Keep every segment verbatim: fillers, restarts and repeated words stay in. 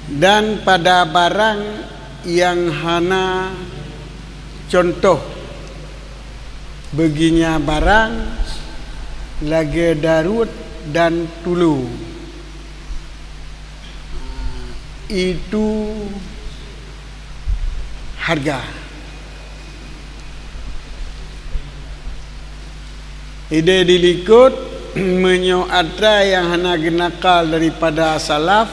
Dan pada barang nyang hana cuntoh beuginya barang, lagée daruet dan tulo, itu harga. Idéh dilikot, meunyoe atra nyang hana geunakal daripada salaf,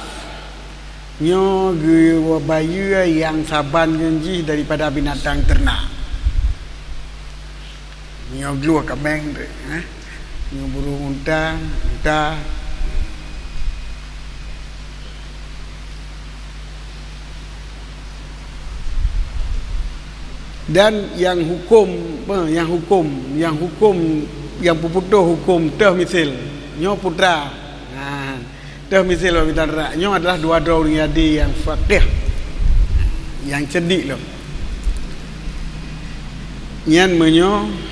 nyoe geubayeue nyang saban ngon jih daripada binatang teurenak. Nyoe glueh kaméng, eh? Nyoe burung unta, unta. Dan nyang huköm, eh, nyang huköm, nyang huköm, nyang peuputôh huköm teuh misil, nyoe putra. Nah, teuh misil bak binatang teurenak. Nyoe adalah dua droe ureuëng ade nyang faqih, nyang cerdik lom. Nyan meunyoe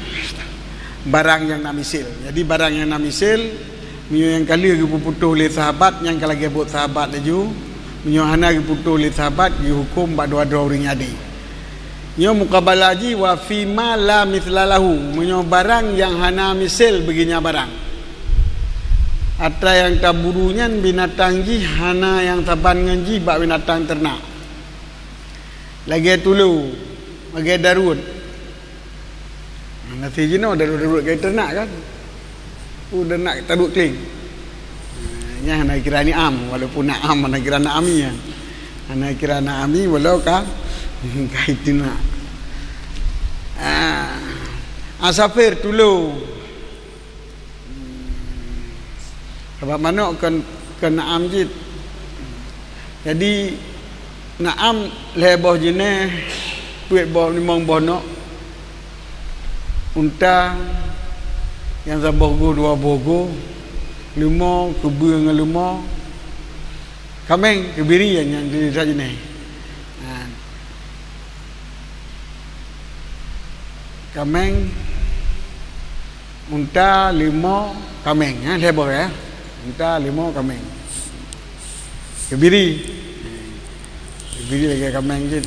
barang nyang na misil. Jadi, barang nyang na misil, meunyoe nyang ka lheueh geupeuputôh lé sahabat, nyan ka lagée buet sahabat laju. Meunyoe hana geupeuputôh lé sahabat, geuhuköm bak dua droe ureuëng ade. Nyoe mukabalah jih, wa fima la mitsla lahu, meunyoe barang nyang hana misil beuginya barang. Atra nyang taburu nyan binatang jih hana nyang saban ngon jih bak binatang teurenak. Lagée tulo, lagée daruet. Nah, nasé jinoe daruet-daruet ka teurenak kan? Udah nak taduek kling. Nah, nyan hana kira ni'am, walaupun na'am hana kira na'ami nyan. Hana kira na'ami walau ka, ka teurenak. Ah, asafir, tulo. Sabab manök kon, kon na'am cit. Jadi, na'am lhée boh jeuneh, peuet boh, limong boh nok. Unta nyang saboh goh, dua boh goh, leumo, keubeue ngon leumo. Kaméng, keubiri nyang, nyang di jeuneh. Ha. Kaméng, unta, leumo, kaméng, ha, lhée boh, ya. Unta, leumo, kaméng. Keubiri. Keubiri lagée kaméng cit.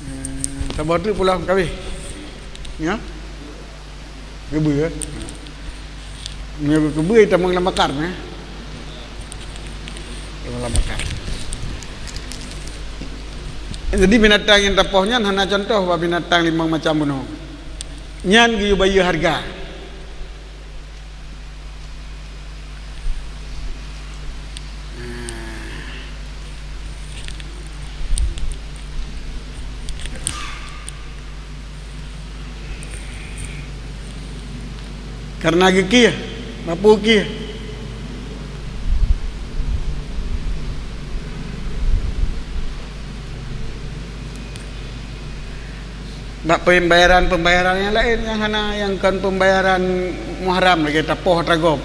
Eh, saboh treuk pulang kabeh. Ya. Keubeue, eh? Meunyoe keubeue, tamong lam bakar, eh? Tamong lam bakar. Jadi, binatang nyang tapoh nyan hana cuntoh bak binatang limong macam bunoe. Nyan geuyue bayeue hareuga. Kareuna geukieh, mapu kieh. Bak peumbayaran-peumbayaran nyang laén nyang hana, nyang kon peumbayaran muhram lagée tapoh atra gob.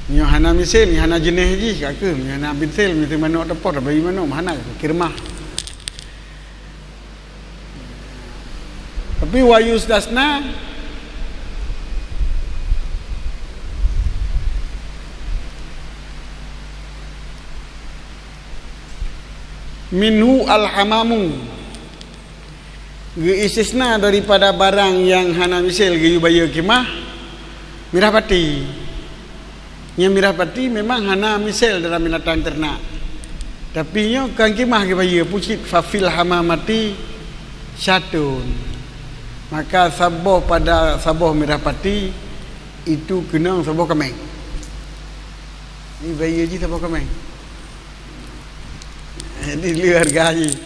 Nyoe hana misil, nyoe hana jeuneh jih, ka keuh, nyoe hana misil, misil manok tapoh, tabri manok, hana, kirmah. Tapi wa yustasna minhu al-hamamu, geuistisna daripada barang nyang hana misil geuyue bayeue khimah, mirah pati. Nyang mirah pati memang hana misil dalam binatang teurenak. Tapi nyoe kon khimah geubayeue, pucit, fafil hamamati syatun. Maka saboh pada saboh mirah pati itu keunong saboh kaméng. Ini bayeue jih saboh kaméng. Jadi, lé hareuga jih.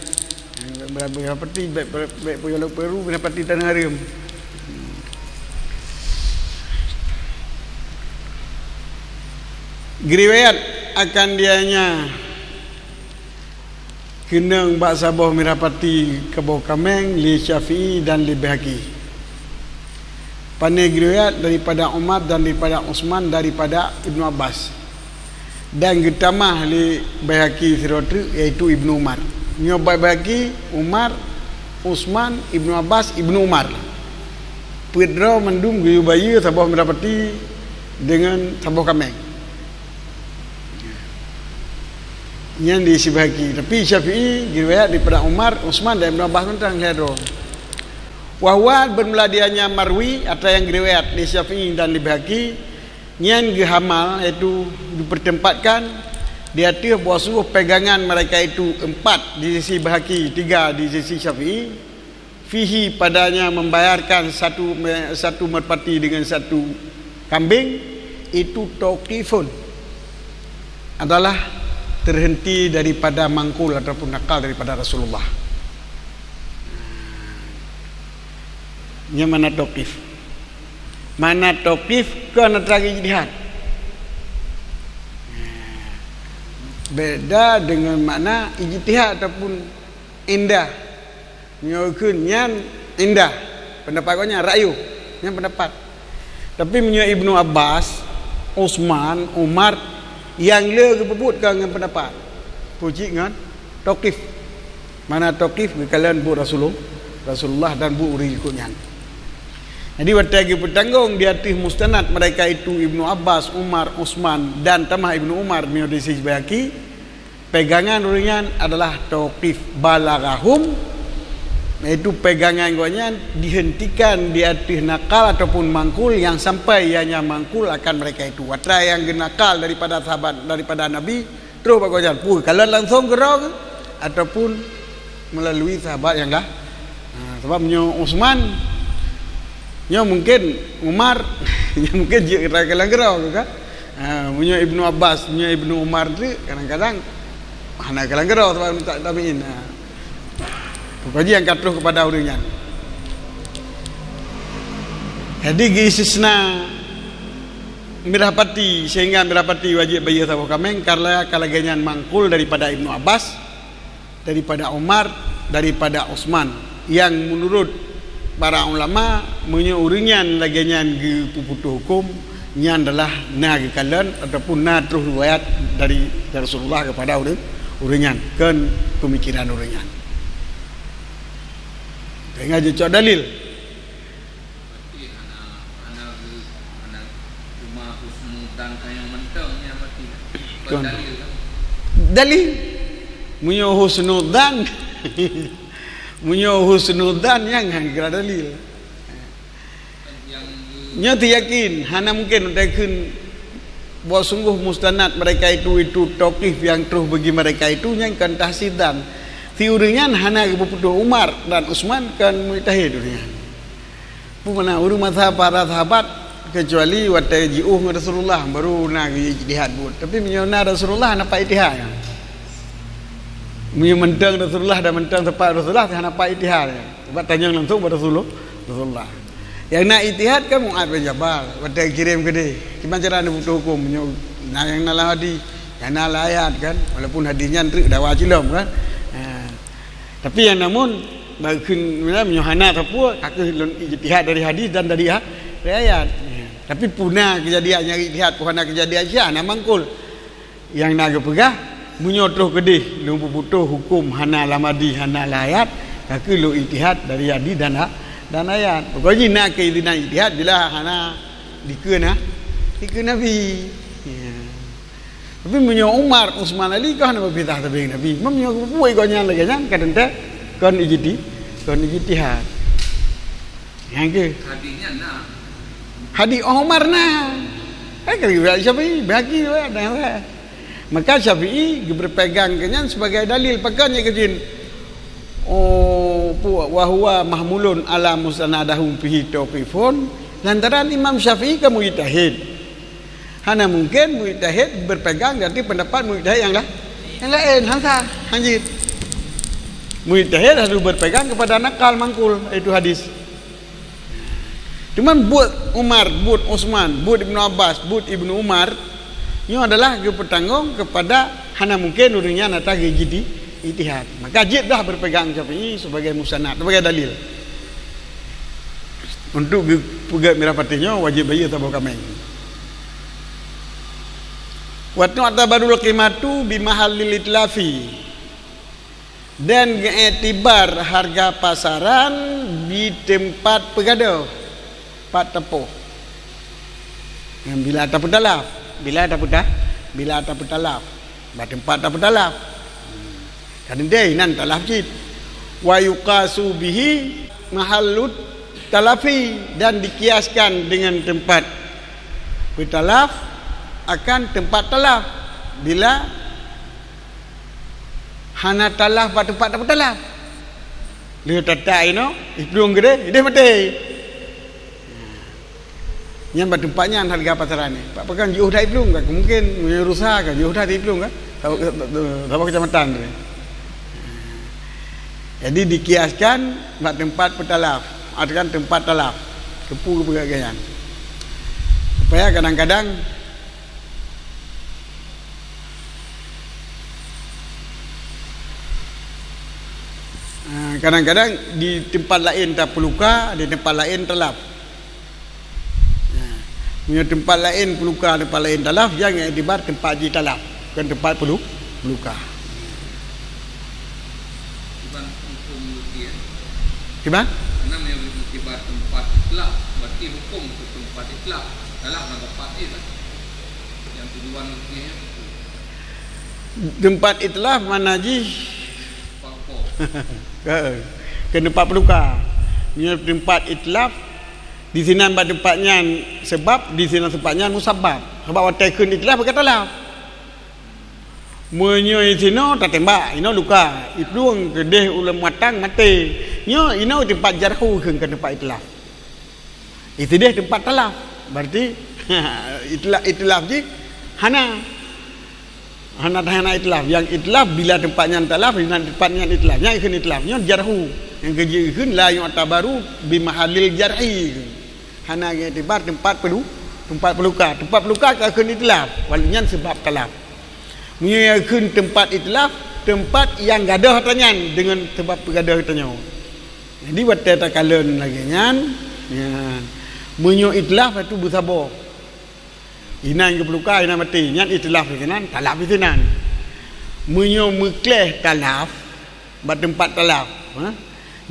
Berapa peti, baik, baik, baik puyuh laut Peru, berapa peti tanah harum. Geuriwayat akan dianya keunong bak saboh mirah pati kaboh kaméng lé Syafi'i dan lé Baihaqi. Pane geuriwayat daripada Umar dan daripada Utsman daripada Ibnu Abbas. Dan geutamah lé Baihaqi sidroe treuk, yaitu Ibnu Umar. Nyoe Baihaqi, Umar, Utsman, Ibnu Abbas, Ibnu Umar. Peuet droe mandum geuyue bayeue saboh mirah pati deungon saboh kaméng. Nyan di Syafi'i, tapi Syafi'i riwayat daripada Umar, Utsman dan Ibnu Abbas teuntang lhèe droe. Wa huwa, bermula dia nya marwi, ata nyang riwayat di Syafi'i dan di Baihaqi, nyan geuhamal, yaitu dipertempatkan di ateueh bahwa sungguh pegangan mereka itu empat di sisi Baihaqi, tiga di sisi Syafi'i, fihi, padanya membayarkan satu me-, satu merpati dengan satu kambing, itu tauqifun, adalah terhenti daripada mangkul ataupun nakal daripada Rasulullah. Nyan makna tauqif. Makna tauqif kon atra ijtihad. Beda dengan makna ijtihad ataupun indah. Meunyoe kheun nyan indah, pendapat gobnyan, ra'yu, nyan pendapat. Tapi meunyoe Ibnu Abbas, Utsman, Umar, nyang le geupeubuet ka ngon pendapat. Peue cit ngon tauqif. Makna tauqif geukalon buet Rasulullah, Rasulullah dan buet ureueng likot nyan. Jadi watèe geupeutanggong di ateueh mustanad mereka itu Ibnu Abbas, Umar, Utsman dan tamah Ibnu Umar meunyoe di sisi Baihaqi, pegangan ureueng nyan adalah tauqif balaghahum, yaitu pegangan gobnyan dihentikan di ateueh nakal ataupun mangkul nyang sampai ianya mangkul akan mereka itu. Atra nyang geunakal daripada sahabat, daripada Nabi, terus bak gobnyan. Peue, kalon langsung keudroe ataupun melalui sahabat nyang lah. Ha, sebab meunyoe Utsman, nyoe mungkin Umar, nyoe mungkin jeuet kalon keudroe kan. Ha, meunyoe Ibnu Abbas, meunyoe Ibnu Umar tu kadang-kadang hana kalon keudroe sebab tabi'in. Ha. Pokok jih angkat terus kepada ureueng nyan. Jadi geuistisna Mirah Pati, sehingga Mirah Pati wajéb bayeue saboh kaméng, karena ka lagèe nyan mangkul daripada Ibnu Abbas, daripada Umar, daripada Utsman. Nyang menurut para ulama, meunyoe ureueng nyan lagèe nyan geupeuputoh huköm, nyan adalah na geukalon ataupun na troh riwayat dari Rasulullah kepada ureueng, ureueng nyan, kon pemikiran ureueng nyan. Teuingat jicok dalil. Berarti hana, hana, hana cuma husnudzan tanyoe mantong nyan berarti. Kon. Dalil kan? Dalil. Meunyoe husnudzan, meunyoe husnudzan nyan hana kira dalil. Nyoe teuyakin, hana mungkin teuyakin bahwa sungguh mustanad mereka itu, itu tauqif nyang troh bagi mereka itu, nyan kon tahsin dzan. Si ureueng nyan hana geupeuputoh Umar dan Utsman kon mujtahid ureueng nyan. Peue makna ureueng masa para sahabat, kecuali watèe jiôh ngon Rasulullah, baru na ijtihad buet. Tapi meunyoe na Rasulullah, hana pat ijtihad nyan. Meunyoe mantong Rasulullah dan mantong teumpat Rasulullah, hana pat ijtihad nyan. Sebab tanyong langsung bak Rasulullah, Rasulullah. Nyang na ijtihad kan Mu'adz bin Jabal, watèe kirém keudéh. Kiban cara neupeuputoh huköm, meunyoe na nyang na lam hadih, nyang na lam ayat kan. Walaupun hadih nyan treuk dawa cilom kan. Ha. Tapi nyang namun, bak kheun, meunyoe hana sapeue, ka kheueh lôn ijtihad dari hadih dan dari a-, dari ayat. Ya. Tapi peue na keujadian nyang ijtihad, peue hana keujadian, sia hana mangkul. Nyang na geupeugah, meunyoe troh keudéh lôn peuputoh huköm hana lam hadih, hana lam ayat, ka kheueh lôn ijtihad dari hadih dan a-, dan ayat. Pokok jih na keuizinan ijtihad bila hana dikeue na, dikeue Nabi. Ya. Tapi meunyoe Umar, Utsman, Ali, ka hana beupisah sabe ngon Nabi. Meunyoe geupeugah gobnyan lagèe nyan, ka teuntèe kon ijti-, kon ijtihad. Nyang keu? Hadih nyan na. Hadih Umar na. Eh, kan riwayat Syafi'i, bagi riwayat dan riwayat. Maka Syafi'i berpegang keu nyan sebagai dalil. Pakon nyan keu jin? Oh, pu-, wa huwa mahmulun ala mustanadahum fihi tauqifun. Lantaran Imam Syafi'i kan mujtahid. Hana mungkin mujtahid berpegang di ateueh pendapat mujtahid nyang la-, nyang laén. Hana sah, hana jeuet. Mujtahid harus berpegang kepada nakal mangkul, yaitu hadis. Cuman buet Umar, buet Utsman, buet Ibnu Abbas, buet Ibnu Umar, nyoe adalah geupeutanggong kepada hana mungkin ureueng nyan ata geuijti-, ijtihad. Maka jeuet dah berpegang Syafi'i sebagai mustanad, sebagai dalil. Untuk geupeugèt mirah patéh nyoe wajéb bayeue saboh kaméng. Wa tu'tabarul qimatu bi mahallil itlafi. Dan geuiktibar hareuga pasaran di teumpat peugadôh, pat tapoh. Nyan bila tapeutalaf, bila tapeuta-, bila tapeutalaf, bak teumpat tapeutalaf. Kan deh inan talaf cit. Wa yuqasu bihi mahallut talafi, dan dikiaskan dengan tempat peutalaf akan tempat talaf bila hana talaf bak tempat tapeutalaf. Lheueh tatak inoe, iplueng keudeh, ideh maté. Nyan bak teumpat nyan hareuga pasaran nyan. Bak pakon jiôh that iplueng ka? Mungken meunyoe rusa ka jiôh that iplueng ka? Saboh, saboh keucamatan tu. Jadi dikiaskan bak teumpat peutalaf, atawa teumpat talaf. Keupeue geupeugah nyan? Supaya kadang-kadang, ah, kadang-kadang di teumpat laén tapeuluka, di teumpat laén talaf. Nah, meunyoe teumpat laén peuluka, teumpat laén talaf, nyan iktibar teumpat jih talaf, kon teumpat peulu-, peuluka. Kiban hukum lukis, eh? Kiban? Karena meunyoe iktibar teumpat itlaf, berarti hukum keu teumpat itlaf, talaf dan teumpat itlaf. Nyang tujuan lukis, eh? Teumpat itlaf makna jih, Pak Upo. Ke, ke teumpat peuluka. Meunyoe teumpat itlaf, di sinan bak teumpat nyan seubab, di sinan teumpat nyan musabab. Sabab watèe kheun itlaf, beuka talaf. Meunyoe sinoe tatembak, inoe luka, iplueng keudeh u lam matang maté. Nyoe inoe teumpat jarhu kheun ka teumpat itlaf. Isideh teumpat talaf. Berarti itla-, itlaf jih hana. Hana, hana itlaf. Nyang itlaf bila teumpat nyan talaf, bila teumpat nyan itlaf. Nyan kheun itlaf. Nyoe jarhu. Nyang keujeuet kheun la yu'tabaru bi mahallil jarhi. Hana iktibar teumpat pelu-, teumpat peuluka. Teumpat peuluka ka kheun itlaf, walau nyan seubab talaf. Meunyoe kheun teumpat itlaf, teumpat nyang gadôh ata nyan deungon seubab peugadôh ata nyoe. Jadi watèe takalon lagèe nyan, nyan. Meunyoe itlaf, itu beusaboh. Inan geupeuluka, inan maté. Nyan itlaf di sinan, talaf di sinan. Meunyoe meukleh talaf, bak teumpat talaf, ha?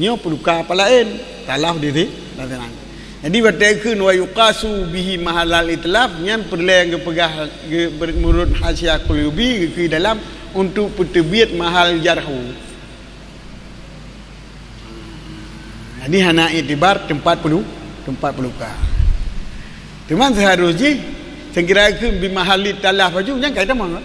Nyoe peuluka apa laén, talaf di si-, di sinan. Jadi, watèe kheun wa yuqasu bihi mahallal itlaf, nyan peureulèe geupeugah, geu-, meunurot Hasyiah Quluyubi geukheun dalam untuk peuteubiet mahal jarhu. Jadi, hana iktibar teumpat pelu-, teumpat peuluka. Teuma seuharôh jih, seukira kheun bi mahalli talaf laju, nyan ka itamong.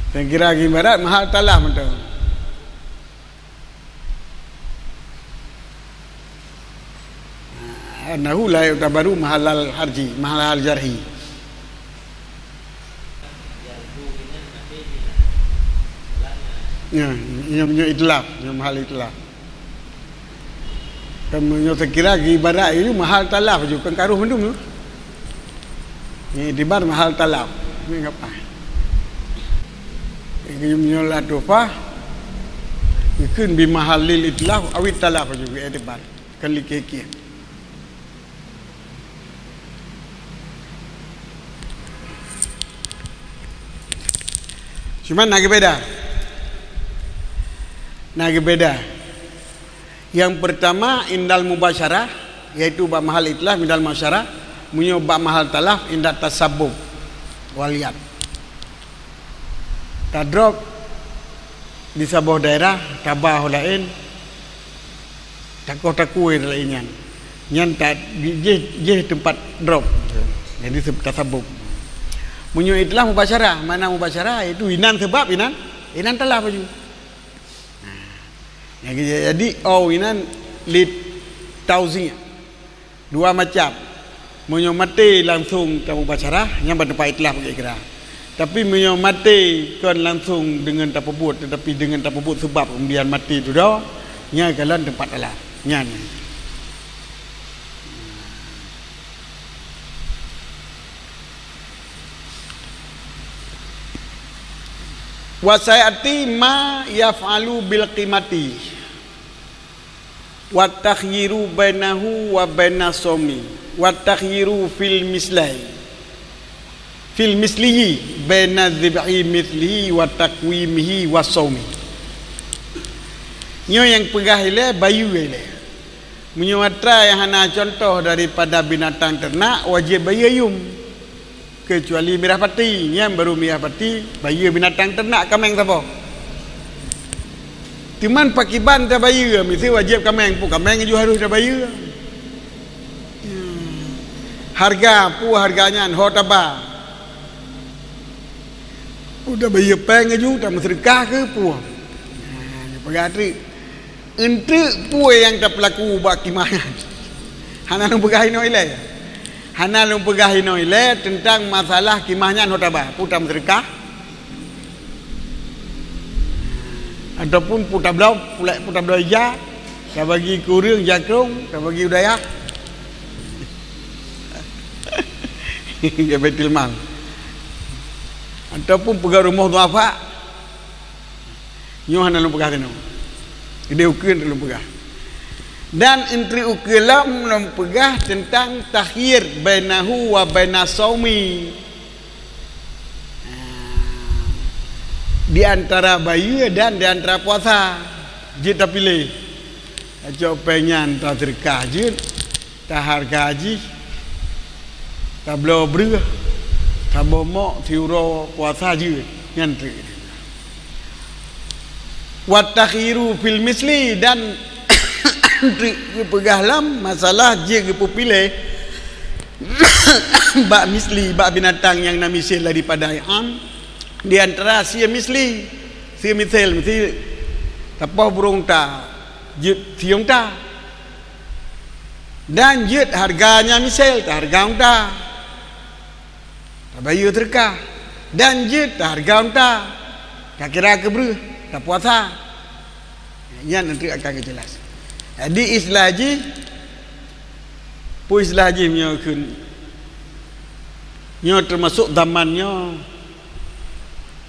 Seukira kheun ibarat mahal talaf mantong. Annahu la yu'tabaru mahallal harji, mahallal jarhi. Ya, nyoe, nyoe itlaf, nyoe mahal itlaf. Kan meunyoe seukira ibarat nyoe mahal talaf ju, kan karoh mandum nyoe. Nyoe iktibar mahal talaf. Nyoe gapai. Nyoe la tufah, ikheun bi mahallil itlaf, awit talaf ju iktibar. Kan likeh-keh. Cuma na geubeda. Na geubeda. Nyang peurtama, indal mubasyarah, yaitu bak mahal itlaf, indal mubasyarah, meunyoe bak mahal talaf, indat tasabbub wal yad. Tadrop di saboh daerah, taba ho laén, takoh takue laén nyan. Nyan ta-, jih, jih teumpat drop. Jadi, se-, tasabbub. Meunyoe itlaf mubasyarah, makna mubasyarah, yaitu inan seubab, inan, inan talaf laju. Nah, nyang keu-, jadi, au inan lit tauzi'. Dua macam. Meunyoe maté langsong tamubasyarah, nyan ban teumpat itlaf bagi ikra. Tapi meunyoe maté kon langsong deungon tapeubuet, tetapi deungon tapeubuet seubab kemudian maté dudoe, nyan kalon teumpat talaf. Nyan. Wa sayati ma yaf'alu bil qimati wa takhyiru bainahu wa baina shaumi wa takhyiru fil mislai, fil misliyi baina dzibhi mislihi wa taqwimihi wa shaumi. Nyoe nyang peugah ilée bayeue ilée. Meunyoe atra nyang hana contoh daripada binatang ternak, wajéb bayeue yum. Keucuali mirah pati, nyan baru mirah pati, bayeue binatang ternak, kaméng saboh. Teuma pakiban tabayeue, miseue wajéb kaméng, peue kaméng ju harôh tabayeue. Hareuga, peue hareuga nyan, ho taba. Peue tabayeue péng ju, tameuseudeukah keu peue. Nah, peugah treuk. Eunteuk peue nyang tapeulaku bak khimah nyan? Hana lôn peugah inoe ilée. Hana lôn peugah inoe ilée teuntang masalah khimah nyan ho taba. Peue tameuseudeukah? Ataupun peue tabloe, peue tabloe ija, tabagi keu ureuëng jakrong, tabagi u dayah. Baitul mal. Ataupun peugah rumoh duafa. Nyoe hana lôn peugah keunoe. Ideh ukeue lôn peugah. Dan eunteuk ukeue lom lôn peugah teuntang takhyir bainahu wa baina shaumi. Di antara bayeue dan di antara puasa. Jeuet tapiléh. Tacok péng nyan taseudeukah jeuet. Tahareuga jih, tabloe breueh, taboh mok siuroe puasa jeuet, nyan treuk. Wat takhyiru fil misli, dan treuk geupeugah lam masalah jeuet geupeupiléh bak misli, bak binatang nyang na misil daripada nyang am, di antara sie misli, sie misel, meusti tapoh burông unta, jeuet sie unta. Dan jeuet hareuga nyang misil, tahareuga unta. Tabayeue seudeukah. Dan jeuet tahareuga unta. Takira keu breueh, tapuasa. Nyan eunteuk akan geujeulaih. Jadi, istilah jih, peue istilah jih meunyoe kheun, nyoe teumasok zaman nyoe.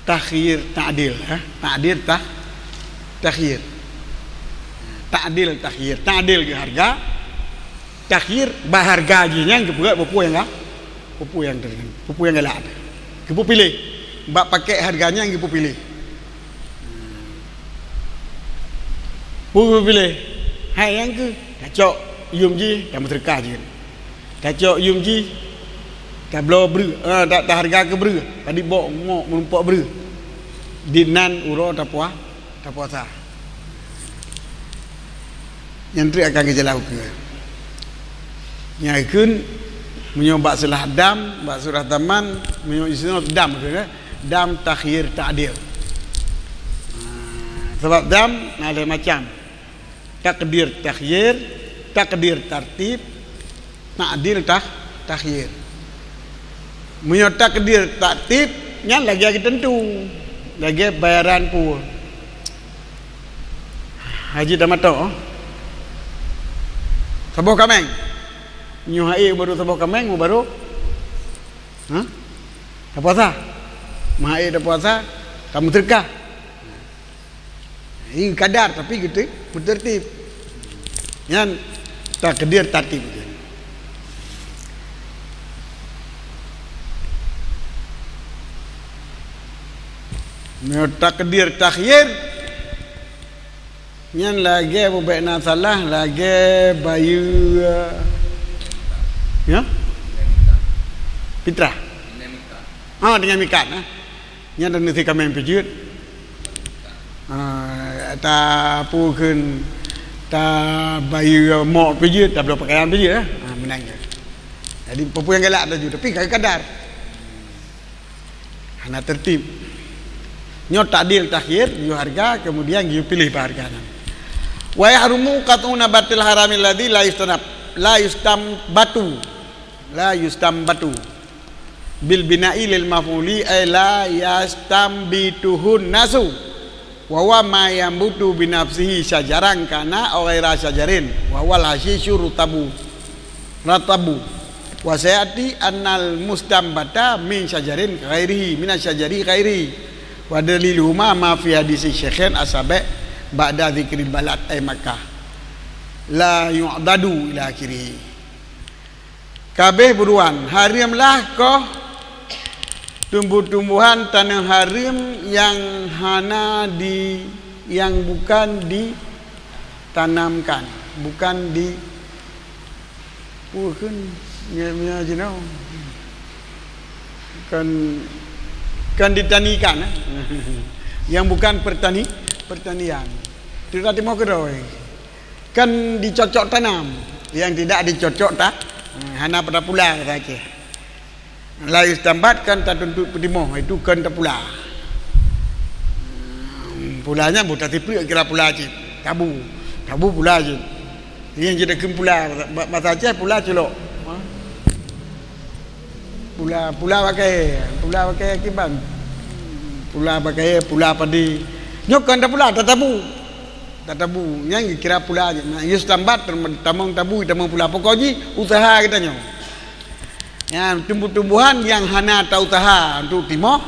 Takhyir, ta'dil, eh? Ta'dil, tah-, takhyir. Ta'dil, takhyir. Ta'dil geuhareuga. Takhyir, bak hareuga jih nyan geupeugah peue-peue nyang ka, peue-peue nyang teuh, peue-peue nyang galak. Geupeupiléh. Bak pakèk hareuga nyan geupeupiléh. Peue geupeupiléh? Hai nyang keuh. Tacok yum jih, tameuseudeukah jih. Tacok yum jih, tabloe breueh, eh, ta-, tahareuga keu breueh, padit bok ngok meurumpok breueh. Dinan uroe tapua-, tapuasa. Nyan treuk akan geujeulaih ukeue. Nyan kheun, meunyoe bak seulah dam, bak seulah zaman, meunyoe isinoe dam kheun, eh, dam takhyir ta'dil. Ah, sabab dam na lhée macam. Takdir takhyir, takdir tartib, ta'dil tah-, takhyir. Meunyoe takdir tartib, nyan lagée geuteuntu, lagée bayaran peue. Haji tamato, saboh kaméng. Nyoe hai baru saboh kaméng, baru, ha? Tapuasa. Meuhai tapuasa, tameuseudeukah. Ini kadar, tapi geuteuk meuteurtib. Nyan takdir tartib. Meunyoe takdir takhyir, nyan lagée bubek na salah, lagée bayeue, ya? Fitrah. Ah, dengan mikat, ah. Nyan dan nasi kaméng pijeuet. Ah, ta peue kheun, ta bayeue mok pijeuet, ta bloe pakaian pijeuet, eh. Ah, meunan keuh. Jadi, peue-peue nyang galak laju, tapi ka kadar. Hana tertib. Nyoe ta'dil takhyir, geuyue hareuga, kemudian geuyue piléh bak hareuga nyan. Wa yahrumu qat'u nabatil haramil ladzi la yustanab-, la yustambatu. La yustambatu. Bil bina'i lil maf'uli, ay la yastambituhun nasu. Wa huwa ma yambutu bi nafsihi syajaran kana aw ghaira syajarin. Wa huwal hasyisyu rutabu, ratabu. Wa sayati annal mustambata min syajarin ghairihi, min syajari ghairihi. Wa daliluhuma ma fi hadisi syekhain asabi' ba'da dzikril balad ay Makkah. La yu'dadu ila akhirih. Kabeh buruan, hareuem lah koh tumbuh-tumbuhan taneuh hareuem nyang hana di-, nyang bukan ditanamkan. Bukan di, bukan, nyo, nyo jinoe. Kon, kon ditanikan, eh. Yang bukan pertani-, pertanian. Tidak timoh keudroe. Kon dicocok tanam. Yang tidak dicocok ta-, hana tapula kata Aceh. La yustanbat, kon tatuntut peutimoh, itu kon tapula. Hmm, pula nyan boh tatipluek kira pula cit. Tabu. Tabu pula cit. Nyang jeuet takheun pula, ba-, basa Aceh pula culok. Ha? Pula, pula bak kayèe, pula bak kayèe kiban. Pula bak kayèe, pula padé. Nyoe kon tapula, tatabu. Tatabu. Nyan geukira pula cit. Nah, yustanbat, tamong tabu, tamong pula. Pokok jih, usaha geutanyoe. Nyan, tumbuh-tumbuhan nyang hana tausaha untuk timoh.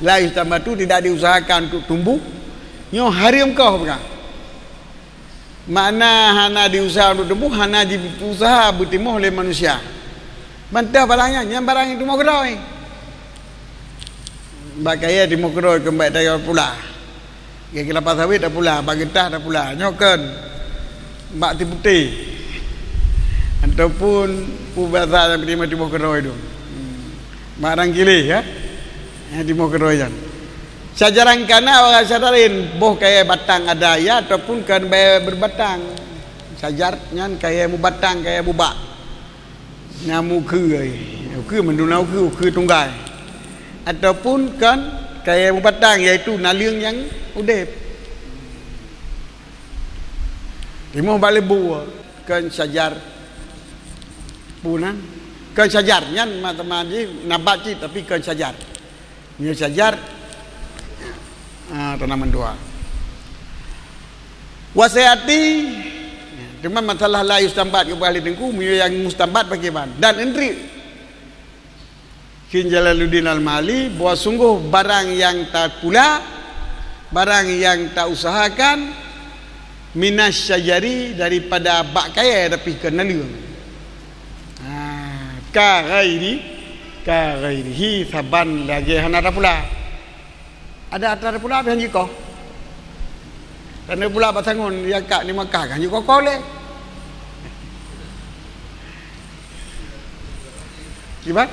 La yustanbatu, tidak diusahakan untuk tumbuh. Nyoe hareuem koh peugah. Makna hana diusaha untuk tumbuh, hana jiusaha beutimoh lé manusia. Mantong barang nyan, nyan barang nyang timoh keudroe. Bak kayèe timoh keudroe, keumbak tayue pula. Bak kelapa sawit tapula, bak geutah tapula. Nyoe kon bak tiputéh. Ataupun peubasa nyang timoh-timoh keudroe tu. Hmm. Bak rang kiléh, ya. Nyang timoh keudroe nyan. Syajaran kana wa syajarin, boh kayèe batang ada ya, ataupun kon bèe berbatang. Syajar nyan kayèe mubatang, kayèe mubak. Na mukheue, ukheue mandum na ukheue, ukheue tunggai. Ataupun kon kayèe mubatang, yaitu naleueng nyang udép. Timoh bak leubue, kon syajar. Peue nan? Kon syajar, nyan ma-, teuma jih nabat cit, tapi kon syajar. Nyoe syajar, ah, tanaman dua. Wasayati, teuma masalah la yustanbat keu ahli teungku, meunyoe nyang mustanbat pakriban. Dan eunteuk, kheun Jalaluddin Al-Mahalli, bahwa sungguh barang nyang tapula, barang nyang tausahakan, minas syajari, daripada bak kayèe, tapi kon naleueng. Ha, ka ghairi, ka ghairihi, saban lagèe hana tapula. Ada atra tapula, tapi hana jikoh. Karena pula bak sangon, ya kak di Makkah, kan jikoh-koh lé. Kiban?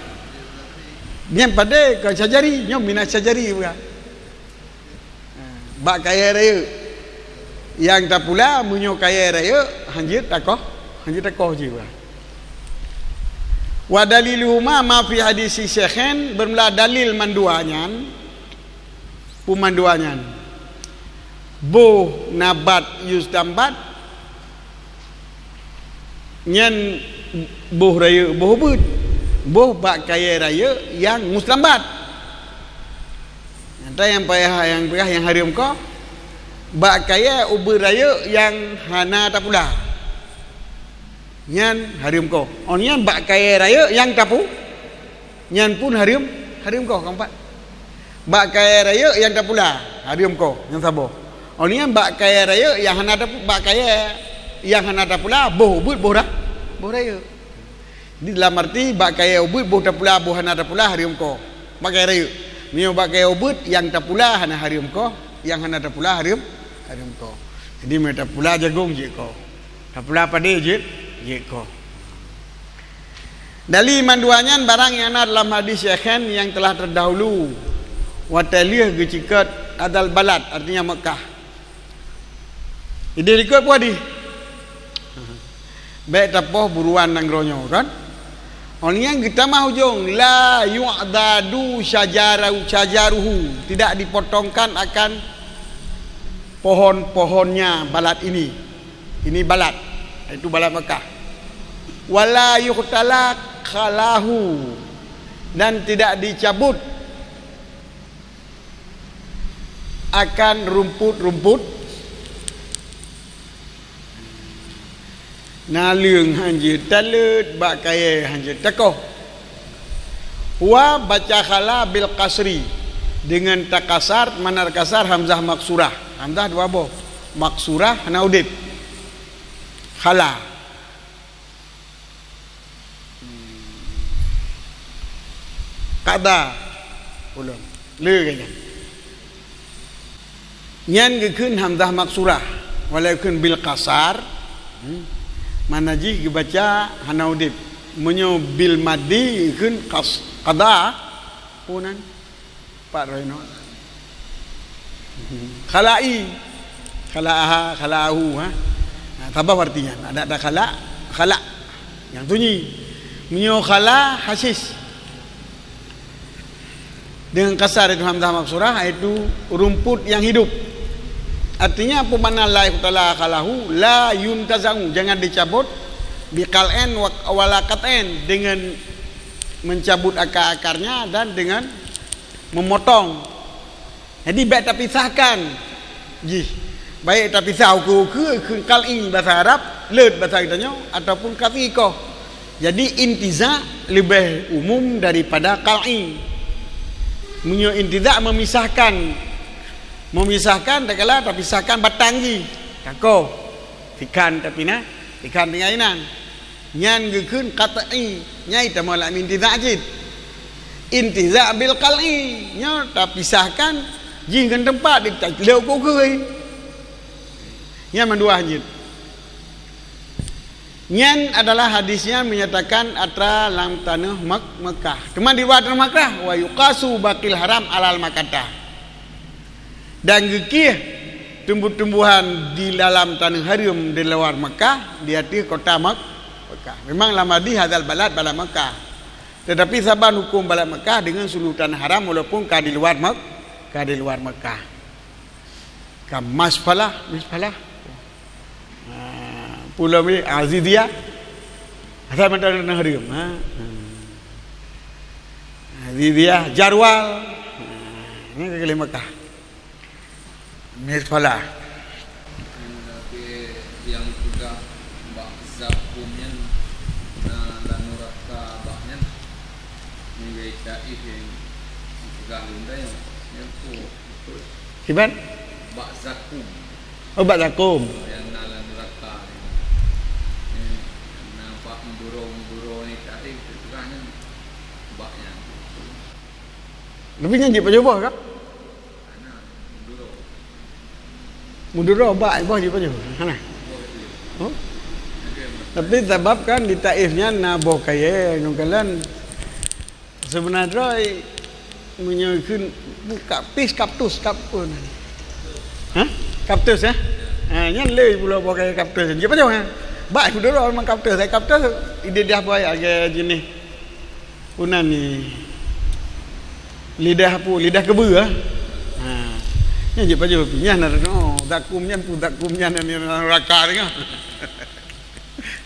Nyan padé kon syajari, nyoe minas syajari bukan. Bak kayèe rayeuk. Nyang tapula, meunyoe kayèe rayeuk, hanjeuet takoh, hanjeuet takoh jih, bah. Wa daliluhuma ma fi hadisi syekhain, bermula dalil mandua nyan, peue mandua nyan. Boh nabat yustanbat, nyan boh rayeuk, boh ubeuet. Boh bak kayèe rayeuk nyang mustanbat. Nyata nyang payah, nyang payah nyang hareuem koh, bak kayèe ubeuet rayeuk nyang hana tapula. Nyan hareuem koh. Oh nyan bak kayèe rayeuk nyang tapu-, nyan pun hareuem, hareuem koh keumpat. Bak kayèe rayeuk nyang tapula, hareuem koh, nyang saboh. Oh nyan bak kayèe rayeuk nyang hana tapu-, bak kayèe nyang hana tapula, boh ubeuet, boh ra-, boh rayeuk. Di dalam arti, bak kayèe ubeuet boh tapula, boh hana tapula, hareuem koh. Bak kayèe rayeuk. Meunyoe bak kayèe ubeuet, nyang tapula hana hareuem koh, nyang hana tapula hareuem, hareuem koh. Jadi, meunyoe tapula jagong jeuet koh. Tapula padé jeuet, jeuet koh. Dali mandua nyan barang nyang na dalam hadis syekhain nyang telah terdahulu. Watèe lheueh geuceukat adal balad, artinya Mekah. Idéh likot peue hadih? Bèk tapoh buruan nanggroe nyoe, kan? Oh nyan geutamah ujong, la yu'dadu syajaru-, syajaruhu, tidak dipotongkan akan pohon-pohonnya balad ini. Ini balad, yaitu balad Mekah. Wala yuhtala khalahu, dan tidak dicabut akan rumput-rumput. Naleueng hanjeuet taleuet, bak kayèe hanjeuet takoh. Wa baca khala bil qasri, dengan takasar, mana takasar hamzah maksurah. Hamzah dua boh. Maksurah hana udép. Khala. Qada. Ulôn. Le ka nyan. Nyan geukheun hamzah maksurah. Walaupun bil qasar, hmm, mana jih geubaca hana udeb. Meunyoe bil maddi kheun qas-, qada, peue nan? Pat roh inoe. Khala'i. Khala'aha, khala'ahu, ha. Nah, tabah artinya. Ada, ada khala', khala'. Nyang sunyi. Meunyoe khala, hasis. Dengan kasar itu hamzah maksurah, yaitu rumput yang hidup. Artinya, apa makna la yuqtala khalahu? La yuntaza'u, jangan dicabut, biqal'in wa, wala qat'in, dengan mencabut akar-akarnya dan dengan memotong. Jadi, bèk tapisahkan jih. Baik tapisah ukeue-ukeue, kheun qal'i bahasa Arab, leuet bahasa geutanyoe, ataupun qat'i koh. Jadi, intiza' leubeh umum daripada qal'i. Meunyoe intiza' memisahkan, memisahkan, takala tapisahkan batang jih. Takoh, sikan tapinah, sikan tinggai inan. Nyan geukheun qat'i, nyai tamong lam intiza' cit. Intiza' bil qal'i, nyoe tapisahkan jih ngon teumpat, di-, lé ukeue-ukeue. Nyan mandua jeuet. Nyan adalah hadis nyang menyatakan atra lam tanoh Mek-, Mekah. Teuma di luwa tanoh Mekah, wa yuqasu baqil haram alal Makkata. Dan geukieh tumbuh-tumbuhan di dalam taneuh hareuem di luwa Mekah, di ateueh kota Mek-, Mekah. Memang lam hadis hadzal balad balad Mekah. Tetapi saban huköm balad Mekah deungon seuluruh taneuh haram walaupun ka di luwa Mek-, ka di luwa Mekah. Ka Masfalah, Misfalah. Ha, Pulo Aziziyah. Asai mantong taneuh hareuem, ha. Ha. Aziziyah, Jarwal. Ha, nyan ka di Mekah. Misfalah. Tapi nyang peugah bak zakum nyan, na lanuraka bak nyan. Nibak Taif nyang peugah lôn dayah, nyan tu. Kiban? Bak zakum. Oh, bak zakum. Nyang na lam neuraka nyan. Nyang na bak meuduro-meuduro nibak Taif, peugah nyan bak nyan. Tapi nyan jeuet pajoh boh ka? Meuduro bak, boh jih pajoh. Hana. Oh? Tapi sabab kan di Taif nyan na boh kayèe, ngon kalon. Seubeuna droe meunyoe kheun kapis, kaptus, kap-, peue nan? Hah? Kaptus, ya? Ha, nyan lé pulo boh kayèe kaptus. Jih pajoh, ha? Bak meuduro memang kaptus. Hai kaptus, ideh dah boh lagèe jeunèh. Peue nan ni? Lidah apa? Lidah keubeue, ah. Ha. Nyan jeuet pajoh pih. Nyan na, oh, zakum nyan pun zakum nyan, nyan, nyan neuraka teuh.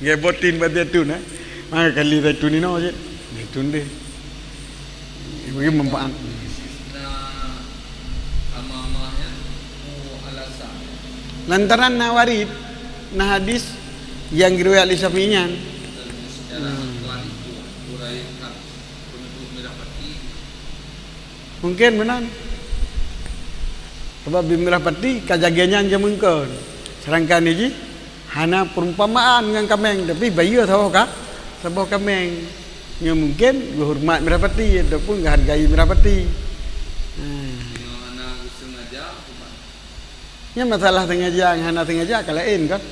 Ngon botin bak zaitun, eh. Maka kali zaitun inoe jih. Zaitun deh. Bagi manfaat. Lantaran na warid, na hadis nyang geuriwayat lé Syafi'i nyan. Hmm. Mungkin meunan. Sabab beumirah pati ka lagèe nyan jameun kon. Sedangkan jih hana perumpamaan ngon kaméng, tapi bayeue saboh ka, saboh kaméng. Nyoe mungkin geuhoreumat mirah pati ataupun geuhargai mirah pati. Ha. Nyoe hana geusengaja, Nyan masalah sengaja ngon hana sengaja ka laén kan.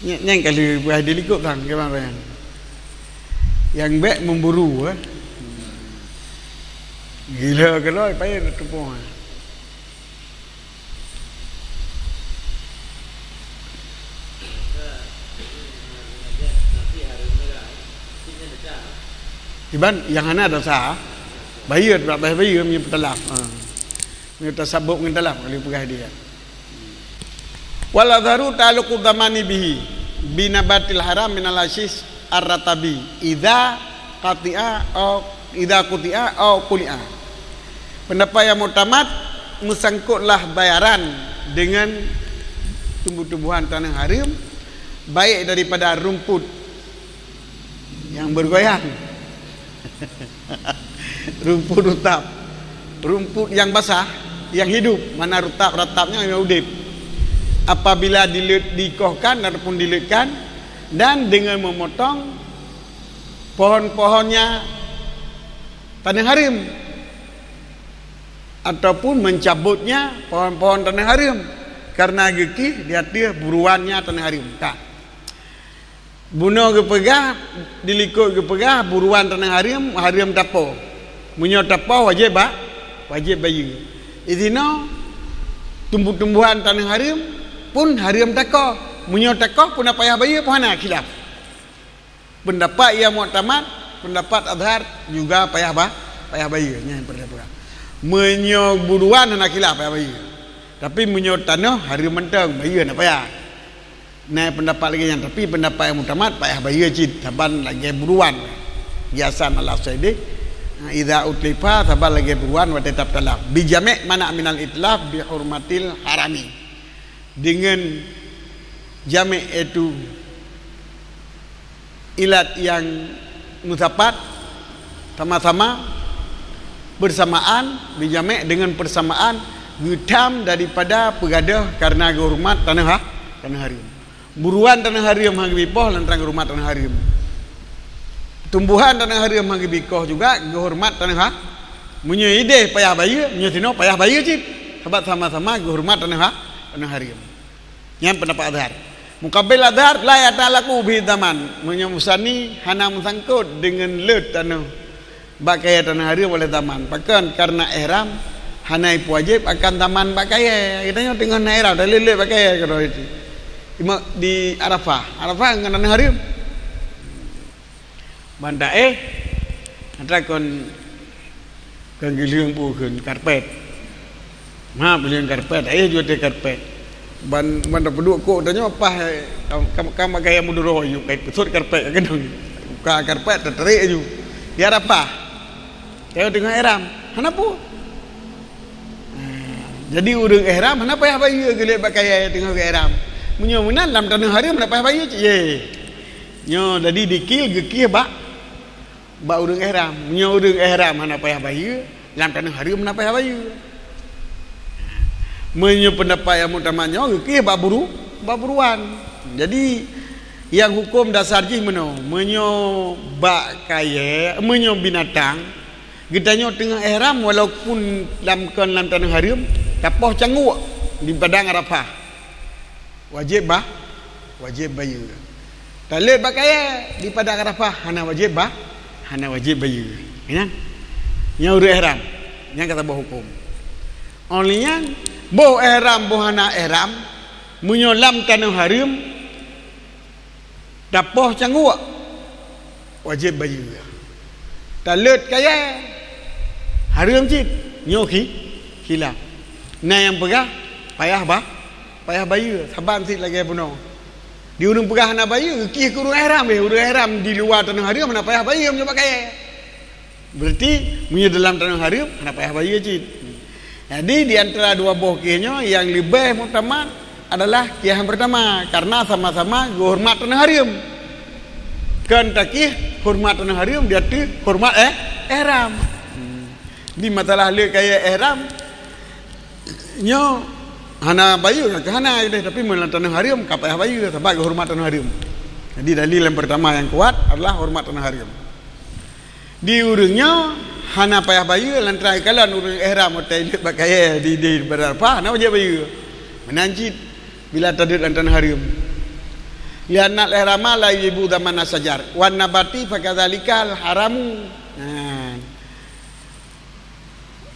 Nyan, nyan ka lheueh peugah di likot sang keumarin. Nyang bèk memburu, eh. Gila keudroe payah teupeue. Iban nyang hana dosa, bayeue, bak bayeue meunyoe peutalaf. Ha. Meunyoe tasabok ngon talaf, ka lheueh peugah di nyan. Wal azharu ta'alluqu dhamani bihi, bi nabatil haram minal hasyis ar-ratabi, idza qati'a au, idza quti'a au quli'a. Pendapat yang muktamad, meusangkutlah bayaran dengan tumbuh-tumbuhan taneuh hareuem, baik daripada rumput nyang bergoyang. Rumput rutab. Rumput nyang basah, nyang hidup, mana rutab, ratab nyan nyang udeb. Apabila dileuet, dikohkan ataupun dileuetkan, dan dengan memotong pohon-pohonnya taneuh hareuem. ataupun mencabutnya pohon-pohon taneuh hareuem, karena geukih di ateueh buruannya taneuh hareuem. Ka. Bunoe geupeugah, dilikot geupeugah, buruan taneuh hareuem, hareuem tapoh. Meunyoe tapoh, wajéb ba-, wajéb bayeue. Di sinoe, tumbuh-tumbuhan taneuh hareuem pun hareuem takoh. Meunyoe takoh pun na payah bayeue, pun hana khilaf. Pendapat yang muktamad, pendapat azhar juga payah ba-, payah bayeue. Nyan pendapat. Meunyoe buruan hana khilaf payah bayeue. Tapi meunyoe tanoh hareuem mantong, bayeue hana payah. Na pendapat lagée nyan, tapi pendapat yang muktamad payah bayeue cit, saban lagée buruan. Qiyasan ala saidih, idza utlifa, saban lagée buruan watée tabtalaf. Bi jami' mana minal itlaf bi hurmatil harami. Dengan jami' yaitu ilat yang musapat, sama-sama, bersamaan, bi jami' dengan persamaan, geutam daripada peugadôh karena geuhoreumat taneuh ha-, taneuh hareuem. Buruan taneuh hareuem han geubipoh lantaran geuhoreumat taneuh hareuem. Tumbuhan taneuh hareuem han geubikoh juga geuhoreumat taneuh ha-, meunyoe ideh payah bayeue, meunyoe sinoe payah bayeue cit. Sabab sama-sama geuhoreumat taneuh ha-, taneuh hareuem. Nyan pendapat azhar. Muqabil azhar, la yata'allaqu bihi zaman. Meunyoe musani hana meusangkot deungon lôt taneuh bak kayée taneuh hareuem oleh zaman. Pakon? Karena ihram hana ipeuwajéb akan zaman bak kayée. Geutanyoe teungoh na ihram, taleuet-leuet bak kayée keudroe itu. Ima di Arafah. Arafah ngon taneuh hareuem. Ban taéh, atra kon, kon geulieng peue kheun, karpet. Ma, peue lieng karpet, taéh ju watée karpet. Ban, ban tapeuduek kok tanyoe paih, kam, kam, kam bak kayée muduro ju, kai peusot karpet ka keunong. Buka karpet, tatarék ju. Di Arafah. Tanyoe teungoh ihram, hana peue. Ha, jadi ureuëng ihram hana payah bayeue geulét bak kayée teungoh geuihram. Meunyoe meunan lam taneuh hareuem hana payah bayeue cit, yé. Nyoe jadi dikil geukih bak, bak ureuëng ihram. Meunyoe ureuëng ihram hana payah bayeue, lam taneuh hareuem hana payah bayeue. Meunyoe pendapat yang muktamad nyoe geukih bak buru-, bak buruan. Jadi, yang huköm dasar jih meunoe, meunyoe bak kayée, meunyoe binatang, geutanyoe teungoh ihram walaupun lam, kon lam taneuh hareuem, tapoh cangguek di padang Arafah. Wajéb ba-, wajéb bayeue. Taleuet bak kayée di padang Arafah hana wajéb ba-, hana wajéb bayeue. Nyan. Nyan ureuëng ihram. Nyan ka saboh huköm. Óh lheueh nyan, boh ihram, boh hana ihram, meunyoe lam taneuh hareuem, tapoh cangguek, wajéb bayeue. Taleuet kayée, hareuem cit, nyoe khi-, khilaf. Na nyang peugah, payah ba-, payah bayeue, saban cit lagée bunoe. Di ureuëng peugah hana bayeue, geukih keu ureuëng ihram, eh, ureuëng ihram di luwa taneuh hareuem hana payah bayeue meunyoe bak kayée. Berarti, meunyoe dalam taneuh hareuem, hana payah bayeue cit. Jadi, di antara dua boh kih nyoe, nyang leubeh muktamad adalah kih nyang pertama, karena sama-sama geuhoreumat taneuh hareuem. Kon takih horeumat taneuh hareuem di ateueh horeumat, eh, ihram. Di masalah le kayée ihram, nyoe hana bayeue, ka hana deh, tapi meunyoe taneuh hareuem, ka payah bayeue, sabab geuhoreumat taneuh hareuem. Jadi, dalil yang pertama yang kuat adalah horeumat taneuh hareuem. Di ureuëng nyoe hana payah bayeue lantaran kalon ureuëng ihram watée ileuet bak kayée di, di Arafah, hana wajéb bayeue. Meunan cit bila taduek lam taneuh hareuem. Lianal ihrama la yujibu dhamana syajar, wan nabati fakadzalikal haramu. Nah.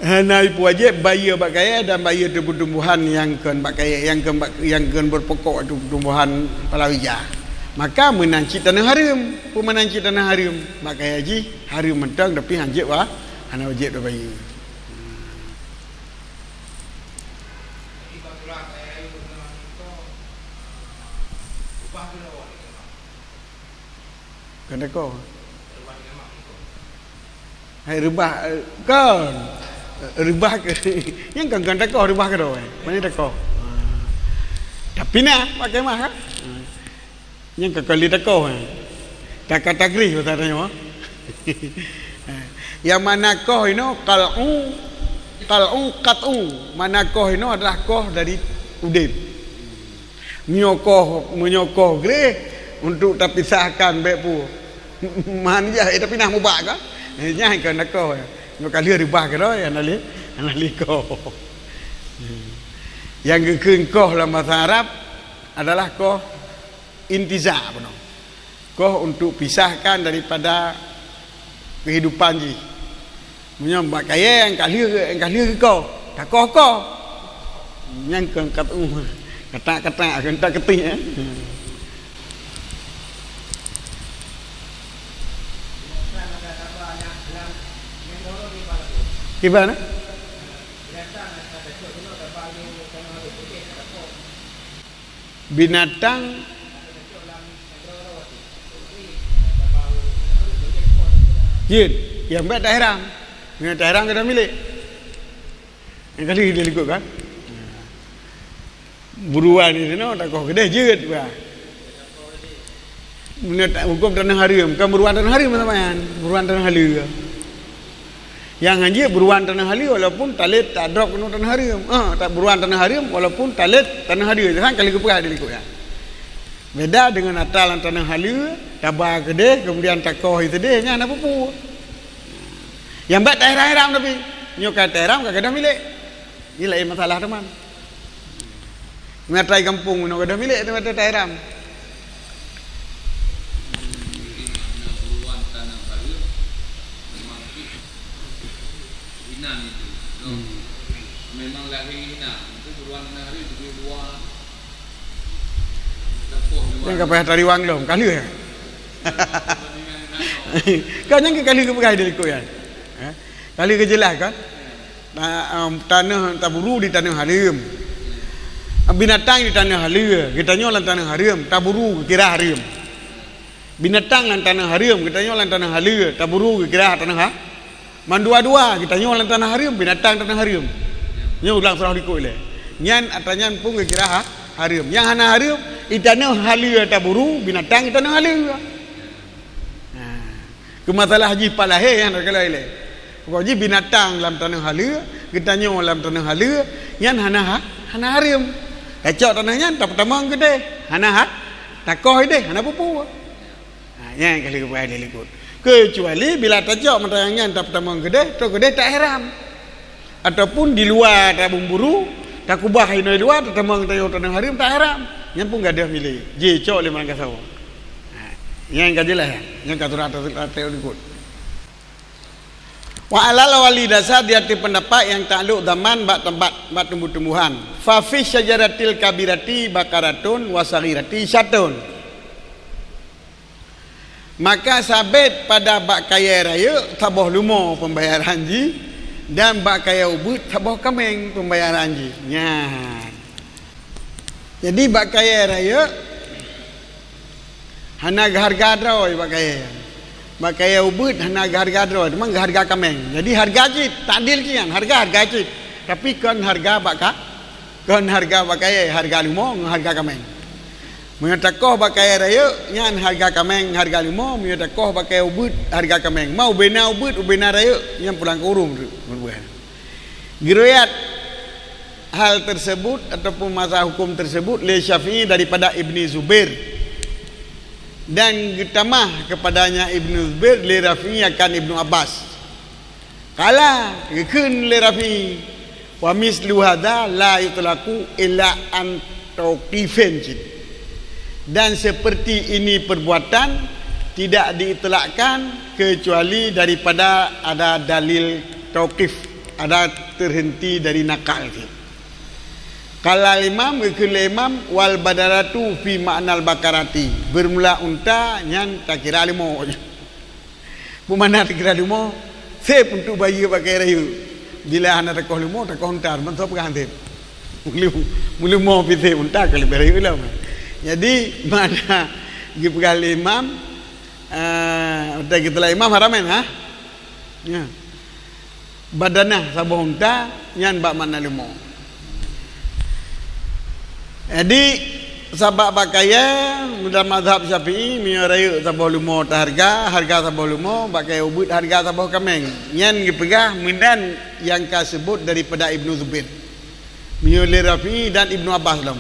Hana ipeuwajéb bayeue bak kayée dan bayeue tumbuh-tumbuhan nyang kon bak kayée, nyang kon bak, nyang kon beupokok tumbuh-tumbuhan palawija. Maka meunan cit taneuh hareuem, peue meunan cit taneuh hareuem, bak kayée jih hareuem mantong tapi hanjeuet wa-, hana wajéb bayeue. Kon takoh. Hai reubah, eh, kon. Reubah ke, nyang kon, kon takoh reubah keudroe. Pane takoh. Ha. Tapi na pakai mah kan? Ha. Nyang kon kali takoh, eh. Taka tagrih bahasa tanyoe. Ha. Yang mana koh inoe qal'u, qal'u qat'u. Mana koh inoe adalah koh dari udeb. Meunyoe koh, meunyoe koh greh untuk tapisahkan bék peue. Man jah, eh, tapi nah mubak ka? Eh, nyan kon takoh. Nyoe ka lheueh reubah keudroe, hana lé, Hana lé koh. Nyang geukheun koh lam basa Arab adalah koh intiza' bunoe. Koh untuk pisahkan daripada kehidupan jih. Meunyoe bak kayèe nyang ka lheueh, nyang ka lheueh geukoh, takoh-koh. Nyang keu kat-, uh, katak-katak, keu tak keutih, eh. Kiban, eh? Binatang jeuet, nyang bèk taheram. Nyang taheram keunan milék. Nyang kali dia likot kan? Buruan di sinoe takoh keudeh jeuet bah. Meunyoe ta-, huköm taneuh hareuem, kan buruan taneuh hareuem sama nyan, buruan taneuh haleue. Nyang hanjeuet buruan taneuh haleue walaupun talét tadrop keunoe taneuh hareuem. Ah, ta-, buruan taneuh hareuem walaupun talét taneuh haleue. Jangan kali geupeugah di likot nyan. Beda dengan atra lam taneuh haleue, taba keudeh, kemudian takoh keudeh, nyan hana peue-peue. Nyang bèk taheram-heram tapi, nyoe ka taheram ka gadôh milék. Nyan laén masalah teuma. Meunyoe atra gampông, meunyoe gadôh milék, teuma taheram. Hmm. Memang lahé inan, itu buruan nari di luar. Nyang ka payah tariwang lom, ka lheueh. Ka nyang ka lheueh geupeugah di likot nyan. Eh? Ka lheueh geujeulaih kan? Na, em, taneuh taburu di taneuh hareuem. Binatang di taneuh haleue, geutanyoe lam taneuh hareuem, taburu geukira hareuem. Binatang lam taneuh hareuem, geutanyoe lam taneuh haleue, taburu geukira taneuh ha-, mandua-dua, geutanyoe lam taneuh hareuem, binatang taneuh hareuem. Nyoe ulang surah likot ilèe. Nyan atra nyan pun geukira ha-, hareuem. Nyang hana hareuem, i taneuh haleue taburu, binatang i taneuh haleue. Ha. Keu masalah jih pat lahé nyan teuka ilèe. Pokok jih binatang lam taneuh haleue, geutanyoe lam taneuh haleue, nyan hana ha-, hana hareuem. Tacok taneuh nyan, tapeutamong keudeh, hana ha-, takoh ideh, hana peue-peue. Ha, nyan ka lheueh geupeugah di likot. Keucuali bila tacok mata nyang nyan tapeutamong keudeh, trok keudeh taheram. Ataupun di luwa taburu-buru, takubah inoe luwa, tatamong tanyoe taneuh hareuem, taheram. Nyan pun gadôh milék. Jicok lé meurangkasoe. Ha, nyan ka jeulaih, nyan ka surah ta-, ta-, ta-, likot. Wa alal wali dasar di ateueh peundapat nyang taklok zaman bak teumpat, bak tumbuh-tumbuhan. Fa fi syajaratil kabirati baqaratun wa saghirati syatun. Maka sabet pada bak kayèe rayeuk saboh leumo peumbayaran jih, dan bak kayèe ubeuet saboh kaméng peumbayaran jih. Nyan. Jadi bak kayèe rayeuk hana geuhareuga droe bak kayèe. Bak kayèe ubeuet hana geuhareuga droe, teuma geuhareuga kaméng. Jadi hareuga cit, tak adil cit nyan, hareuga, hareuga cit. Tapi kon hareuga bak ka-, Kon hareuga bak kayèe, hareuga leumo ngon hareuga kaméng. Meunyoe takoh bak kayèe rayeuk, nyan hareuga kaméng, hareuga leumo, meunyoe takoh bak kayèe ubeuet, hareuga kaméng. Ma ubena ubeuet, ubena rayeuk, nyan pulang keu ureueng tu, meureubeuen. Geuriwayat hal tersebut ataupun masalah hukum tersebut lé Syafi'i daripada Ibni Zubair. Dan geutamah kepadanya Ibnu Zubair lé Rafi'i akan Ibnu Abbas. Qala, geukheun lé Rafi'i, "Wa mislu hadza la yutlaqu illa an tauqifin," cit. Dan seperti ini perbuatan tidak diitlakkan kecuali daripada ada dalil tauqif, ada terhenti dari nakal cit. Qala Imam, geukheun lé Imam, "Wal badanatu fi ma'nal baqarati." Bermula unta nyan takira leumo. Peue makna takira leumo? Sép untuk bayeue bak kayèe rayeuk. Bila hana takoh leumo, takoh unta, mantong peugah sép. Meuleu-, meuleumo pih sép, unta ka leubeh rayeuk lom. Jadi, makna geupeugah lé Imam, eh, watèe geuteulak Imam Haramain, ha? Ya. Badanah saboh unta, nyan bak makna leumo. Jadi, sabab bak kayèe, dalam mazhab Syafi'i, meunyoe rayeuk saboh leumo tahareuga, hareuga saboh leumo, bak kayèe ubeuet hareuga saboh kaméng. Nyan geupeugah meunan nyang ka seubut daripada Ibnu Zubair. Meunyoe lé Rafi'i dan Ibnu Abbas lom.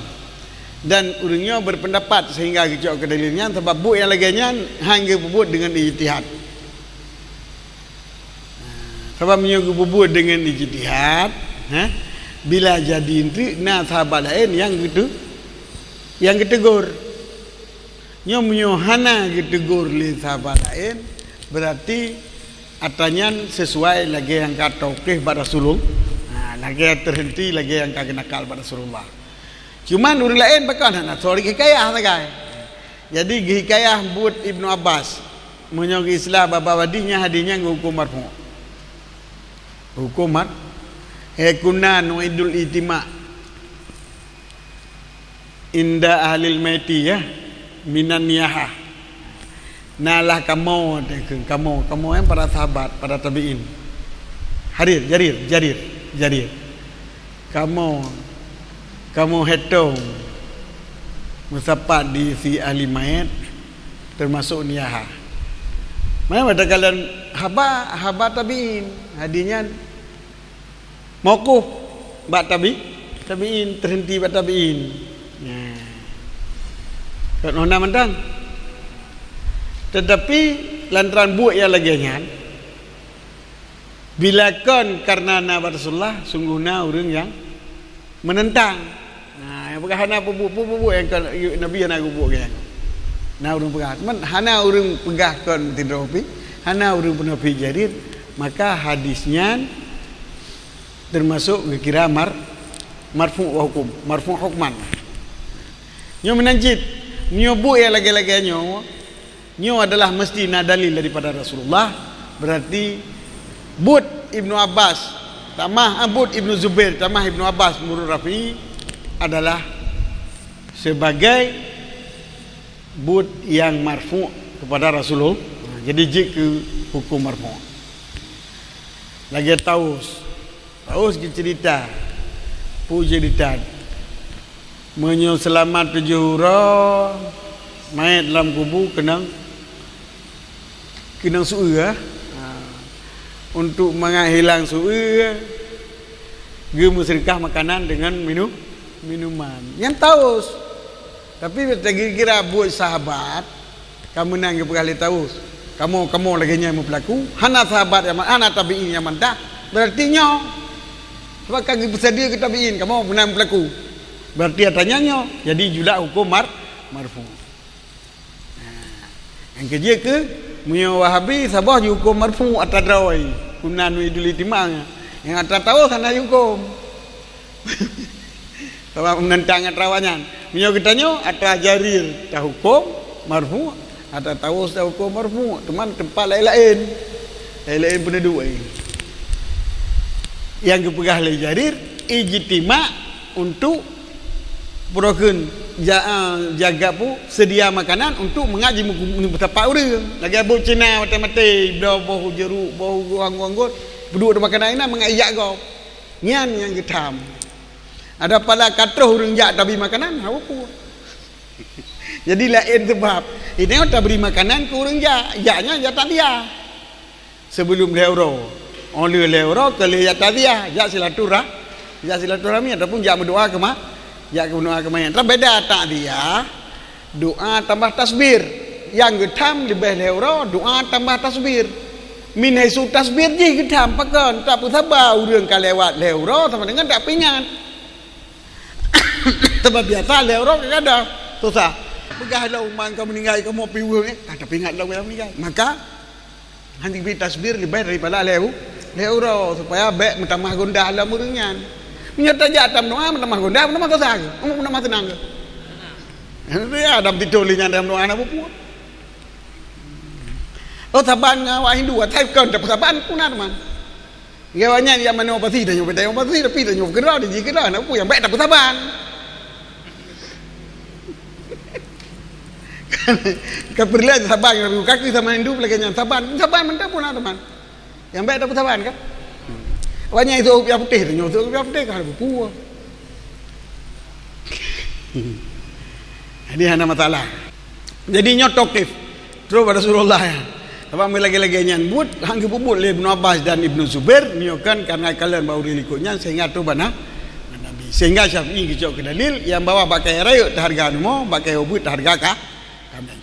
Dan ureueng nyoe berpendapat sehingga geucok keu dalil nyan, sabab buet nyang lagèe nyan han geupeubuet deungon ijtihad. Sabab meunyoe geupeubuet deungon ijtihad, ha, bila jadi eunteuk na sahabat laén nyang geute-, nyang geuteugor. Nyoe meunyoe hana geuteugor lé sahabat laén, beurati atra nyan sisuai lagée nyang ka tauqif bak Rasulullah. Ha, lagée teuheunti lagée nyang ka geunakal bak Rasulullah. Cuman ureuëng laén pakon hana soe hikayah sagai. Jadi geuhikayah buet Ibnu Abbas. Meunyoe geuislah babah hadih nyan, hadih nyan geuhuköm marfu'. Huköm mar-, "Eh, kunna nu'idul ijtima' inda ahlil maiti, ya, minan niyahah." Na lah kamoe, teukeun kamoe, kamoe nyan para sahabat, para tabi'in. Hadir, Jarir, Jarir, Jarir. Kamoe, kamoe hetong meusapat di si ahli mait, teumasok niyahah. Meunan takalon haba, haba tabi'in, hadih nyan mauquf bak tabi-, tabi'in, teuheunti bak tabi'in. Nah. Kon hana mantong. Tetapi lantaran buet nyang lagée nyan, bila kon kareuna na bak Rasulullah, sunggoh na ureuëng nyang meunentang. Nah, nyang peugah hana peubuet, peubuet nyang kon Nabi hana geubuet nyan. Na ureuëng peugah, teuma hana ureuëng peugah kon sidroe pih, hana ureuëng peunoh pih Jarir, maka hadih nyan teumasok geukira mar-, marfu' wa hukum, marfu' hukman. Nyoe meunan cit, meunyoe buet nyang lagée-lagée nyoe, nyoe adalah meusti na dalil daripada Rasulullah, beurati buet Ibnu Abbas tamah, ah, buet Ibnu Zubair tamah Ibnu Abbas meunurot Rafi'i adalah sebagai buet nyang marfu' kepada Rasulullah. Jadi jeuet keu hukum marfu'. Lagée Taus. Taus geuceurita, peue ceurita, meunyoe seulamat tujoh uroe mait lam kubu keunong, keunong su-eu, ha. Untuk mangat hilang su-eu, geumeuseudeukah makanan deungon minu-, minuman. Nyan Taus. Tapi kira-kira buet sahabat, ka meunan geupeugah lé Taus, "Kamoe, kamoe lagée nyan meupeulaku, hana sahabat nyang man-, hana tabi'in nyang mantah, beurati nyoe." Sabab ka geupeusadia keu tabi'in, "Kamoe meunan meupeulaku." Beurati atra nyan nyoe, jadi julak huköm mar-, marfu'. Nah, nyang keujeuet keu, meunyoe Wahabi saboh jihuköm marfu' atra droe, kunna nu'idul ijtima', nyang atra Taus hana jihuköm. Sabab meunentang atra awaknyan. Meunyoe geutanyoe, atra Jarir tahuköm marfu', atra Taus tahuköm marfu', teuma teumpat laén-laén. Laén-laén peuneuduek. Nyang geupeugah lé Jarir, ijtima' untuk peurokon ja-, jaga pu, seudia makanan untuk mangat jimu-, meusapat ureuëng. Lagée buet Cina maté-maté, bloe boh jeruk, boh anggô-anggô, peuduek di makanan inan mangat ijak gob. Nyan nyang geutam. Ada pala ka troh ureuëng jak tabri makanan, hana peue. Jadi laén seubab. Ini tabri makanan keu ureuëng jak, jak nyan jak takziah. Sebelum lhée uroe. Oh lheueh lhée uroe keu lheueh jak takziah, jak silaturah-, jak silaturahmi ataupun jak meudoa keu ma-, jak meudoa keu mayét. Tapi beda takziah, doa tambah tasbir. Nyang geutam leubeh lhée uroe, doa tambah tasbir. Min haitsu tasbir jih geutam, pakon? Tapeusaba ureuëng ka lewat lhée uroe sama dengan tapeuingat. Teuma biasa lhée uroe kadang susah. Peugah lom man ka meuninggai, kamoe piweueng, eh, ka tapeuingat lom ka meuninggai. Maka, hana geubri tasbir leubeh daripada lhée u-, lhée uroe, supaya bék meutamah gundah lam ureuëng nyan. Meunyoe tajak tam doa, meutamah gundah, meutamah susah ke? Meutamah seunang ke? Ya, dalam tidur lé nyan dalam doa hana peue-peue. Oh, saban ngon awak Hindu, asai kon tapeusaban pun na teuma. Ngon awak nyan nyang manoe pasi, tanyoe pun tanyoe pasi, tapi tanyoe keudroe, di jih keudroe, hana peue nyang bék tapeusaban. Ka peureulée saban ngon kaki sama Hindu lagée nyan saban, saban mantong pun na teuma. Nyang bék tapeusaban kan? Awak nyan isuek kupiah putéh, tanyoe isuek kupiah putéh ka hana peue-peue. Jadi hana masalah. Jadi nyoe tauqif. Troh bak Rasulullah ya. Sabab meulagée-lagée nyan buet, han geupeubuet lé Ibnu Abbas dan Ibnu Zubair, nyoe kan karena kalon bak ureuëng likot nyan sehingga troh bak na-, bak Nabi. Sehingga Syafi'i geucok keu dalil, nyang bahwa bak kayée rayeuk teuharga rumoh, bak kayée ubeut teuharga ka-, kaméng.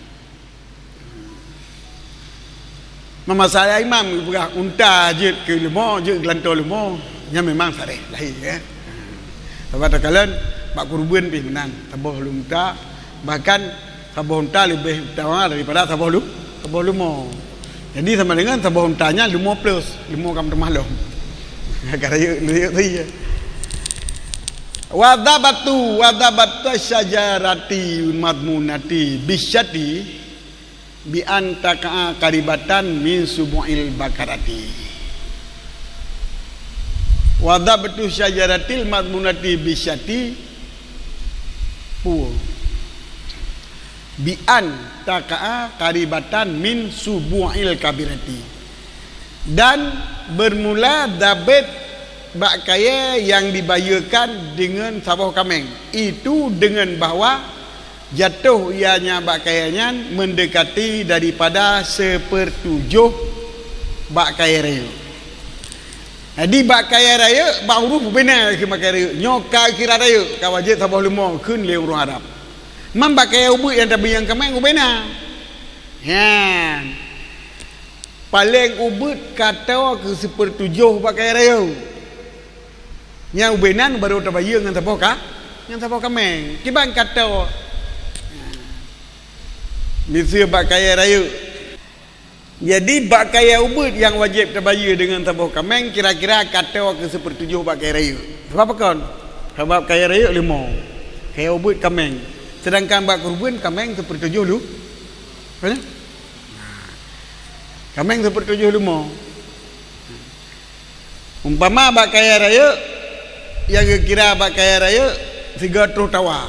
Masalah imam geupeugah unta jeuet keu leumo, jeuet geulantoe leumo, nyan memang sareh lahé, ya. Sabab takalon bak keureubeuen pih meunan, saboh leumo unta, bahkan saboh unta leubeh utama daripada saboh lu-, saboh leumo. Jadi sama dengan saboh unta nyan leumo plus, leumo ka meuteumah lom. Ka rayeuk, rayeuk teuh, ya. Wa dzabtu, wa dzabtu syajarati madmunati bisyati bi an taqa'a qaribatan min subu'il bakarati. Wa dzabtu syajaratil madmunati bisyati pu. Bi an taqa'a qaribatan min subu'il kabirati. Dan bermula dzabet bak kayée nyang dibayeue deungon saboh kaméng, itu deungon bahwa jatoh ianya bak kayée nyan meundekati daripada seupeurtujoh bak kayée rayeuk. Jadi bak kayée rayeuk, bak huruf ubena keu bak kayée rayeuk. Nyoe ka kira rayeuk, ka wajéb saboh leumo kheun lé ureuëng Arab. Man bak kayée ubeuet nyang tabayeue kaméng ubena. Nyan. Paleng ubeuet ka toe keu seupeurtujoh bak kayée rayeuk. Nyang ubena barô tabayeue ngon saboh ka, ngon saboh kaméng. Kiban ka toe. Miseue bak kayée rayeuk. Jadi bak kayée ubeuet nyang wajéb tabayeue deungon saboh kaméng kira-kira ka toe keu seupeurtujoh bak kayée rayeuk. Sabab pakon? Sabab kayée rayeuk leumo. Kayée ubeuet kaméng. Seudangkan bak keureubeuen kaméng seupeurtujoh lu-, apa nyan? Kaméng seupeurtujoh leumo. Umpama bak kayée rayeuk, nyang geukira bak kayée rayeuk, sigoe troh tawa.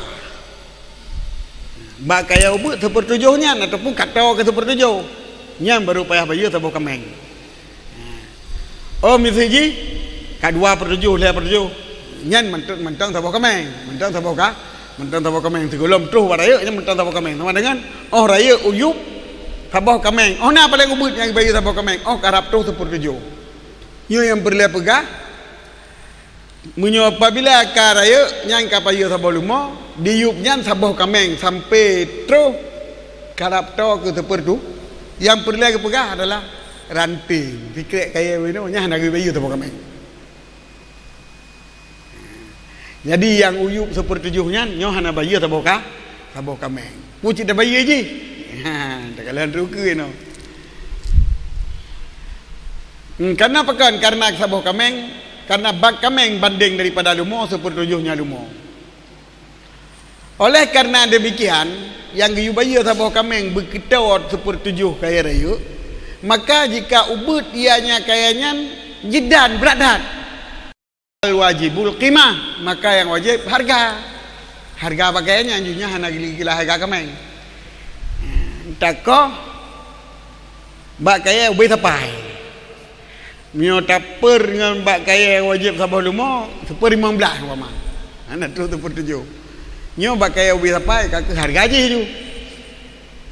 Bak kayée ubeuet seupeurtujoh nyan, ataupun ka toe keu seupeurtujoh, nyan barô payah bayeue saboh kaméng. Oh, miseue jih, ka dua peurtujoh, lhée peurtujoh, nyan mantong, mantong saboh kaméng, mantong saboh ka-, mantong saboh kaméng. Sigohlom troh bak rayeuk, nyan mantong saboh kaméng. Sama dengan, oh, rayeuk uyueb saboh kaméng. Oh, na paleng ubeuet nyang bayeue saboh kaméng. Oh, karab troh seupeurtujoh. Nyoe nyang peureulée peugah, meunyoe apabila ka rayeuk nyan ka bayeue saboh leumo, diyueb nyan saboh kaméng sampoe troh karab toe keu seupeurtu-, nyang peureulée geupeugah adalah ranting, sikrek kayée winoe nyan hana geubayeue saboh kaméng. Jadi nyang uyueb seupeurtujoh nyan nyoe hana bayeue saboh ka-, saboh kaméng. Peue cit tabayeue jih? Ha, takalon rukui nyoe. Hmm, karena pakon? Karena saboh kaméng, karena bak kaméng bandeng daripada leumo seupeurtujoh nyan leumo. Oleh karena demikian, nyang geuyue bayeue saboh kaméng beukeutôt seupeurtujoh kayée rayeuk, maka jika ubeuet ianya kayée nyan jeudan brat that. Al-wajibul qimah, maka nyang wajéb hareuga. Hareuga bak kayée nyan jih nyan hana geulikila hareuga kaméng. Takoh bak kayée ubé sapai. Meunyoe tapeur ngon bak kayée nyang wajéb saboh leumo, seupeurlimong blaih umpama. Hana troh seupeurtujoh. Nyoe bak kayée ubé sapai ka keuh hareuga jih ju.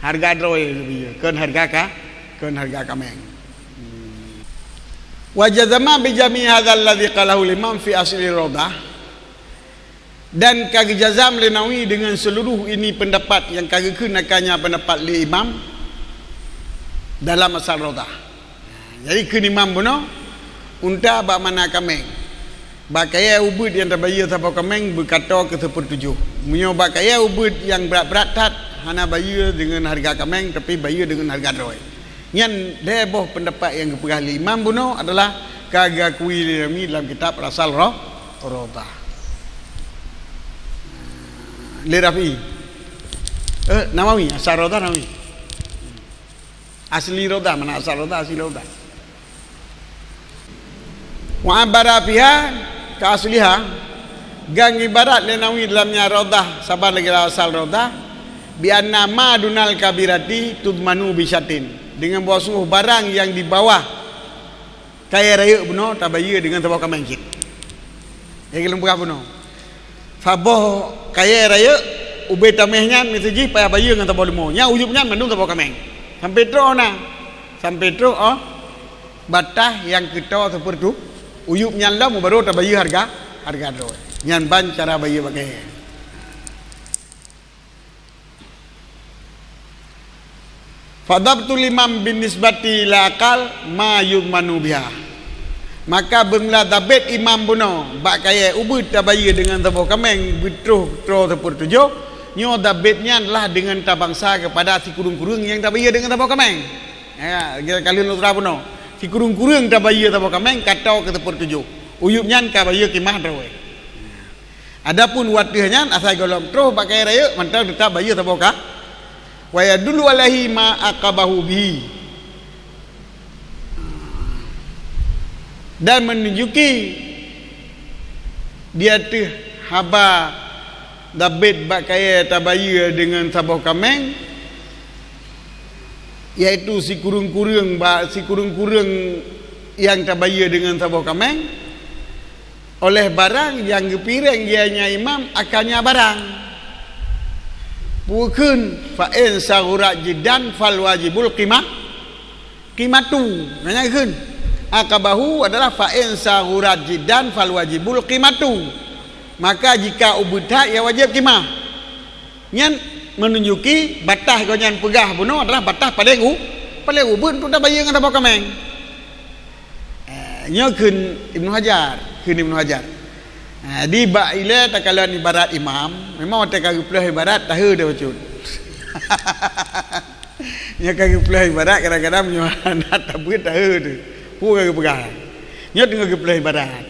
Hareuga droe leubeh, kon hareuga ka-, kon hareuga kaméng. Hmm. Wa jazama bi jami' hadzal ladzi qalahu al-imam fi asli Raudhah. Dan ka geujazam lé Nawawi deungon seuluruh ini peundapat nyang ka geukheun akan nyan peundapat lé imam dalam Asal Raudhah. Jadi kheun imam bunoe, unta bak makna kaméng. Bak kayée ubeuet nyang tabayeue saboh kaméng beukeutôt keu seupeurtujoh. Meunyoe bak kayée ubeuet nyang brat-brat that, hana bayeue deungon hareuga kaméng, tapi bayeue deungon hareuga droe. Nyan lhée boh peundapat nyang geupeugah lé imam bunoe adalah ka geuakui lé Nawawi dalam kitab Asal Ra-, Raudhah. Lé Rafi'i. Eh, Nawawi, Asal Raudhah Nawawi. Asli Raudhah, mana Asal Raudhah, asli Raudhah. Wa 'abbara fiha ka asliha, geuibarat lé Nawawi dalam nyan Raudhah, saban lagée Asal Raudhah, bi anna ma dunal kabirati tudmanu bi syatin, deungon bahwa sungguh barang nyang di bawah kayée rayeuk bunoe tabayeue deungon saboh kaméng cit. Nyang lôn peugah bunoe. Saboh kayée rayeuk ubé taméh nyan miseue jih payah bayeue ngon saboh leumo. Nyan uyueb nyan mandum saboh kaméng. Sampoe troh na. Sampoe troh óh bataih nyang keutôt seupeurtu-, uyueb nyan lom barô tabayeue hareuga, hareuga droe. Nyan ban cara bayeue bak kayée. Fadhabtul imam binisbati ila aqal ma yudmanu biha. Maka beumula zabet imam bunoe bak kayée ubeuet tabayeue deungon saboh kaméng beutroh troh siper tujoh, nyoe zabet nyan lah deungon tabangsa keupada sikureueng-kureueng nyang tabayeue deungon saboh kaméng. Ya, ka lheueh lôn seulah bunoe. Sikureueng-kureueng tabayeue saboh kaméng ka toe keu siper tujoh. Uyueb nyan ka bayeue khimah droe. Adapun watée nyan asai gohlom troh bak kayée rayeuk mantong teutab bayeue saboh ka. Wa yadullu alaihi ma aqabahu bihi. Dan menunjuki di ateueh haba zabet bak kayée tabayeue deungon saboh kaméng, yaitu sikureueng-kureueng ba-, sikureueng-kureueng nyang tabayeue deungon saboh kaméng, oleh barang nyang geupireng ianya imam akannya barang. Peue kheun, fa in saghurat jiddan fal wajibul qimah, qimatu. Nanya kheun. Aqabahu adalah fa in saghurat jiddan fal wajibul qimatu. Maka jika ubeuet that, ya wajéb khimah. Nyan menunjuki batah gobnyan peugah bunoe adalah batah paléng u-, paléng ubeuet untuk tabayeue ngon saboh kaméng. Eh, nyoe kheun Ibnu Hajar, kheun Ibnu Hajar. Eh, di bak ilée takalon ibarat imam, memang watée ka geupeuleueh ibarat tahe deh bacut. Nyoe ka geupeuleueh ibarat kadang-kadang meunyoe hana tabeuet tahe teuh. Peue ka geupeugah? Nyoe teungoh geupeuleueh ibarat.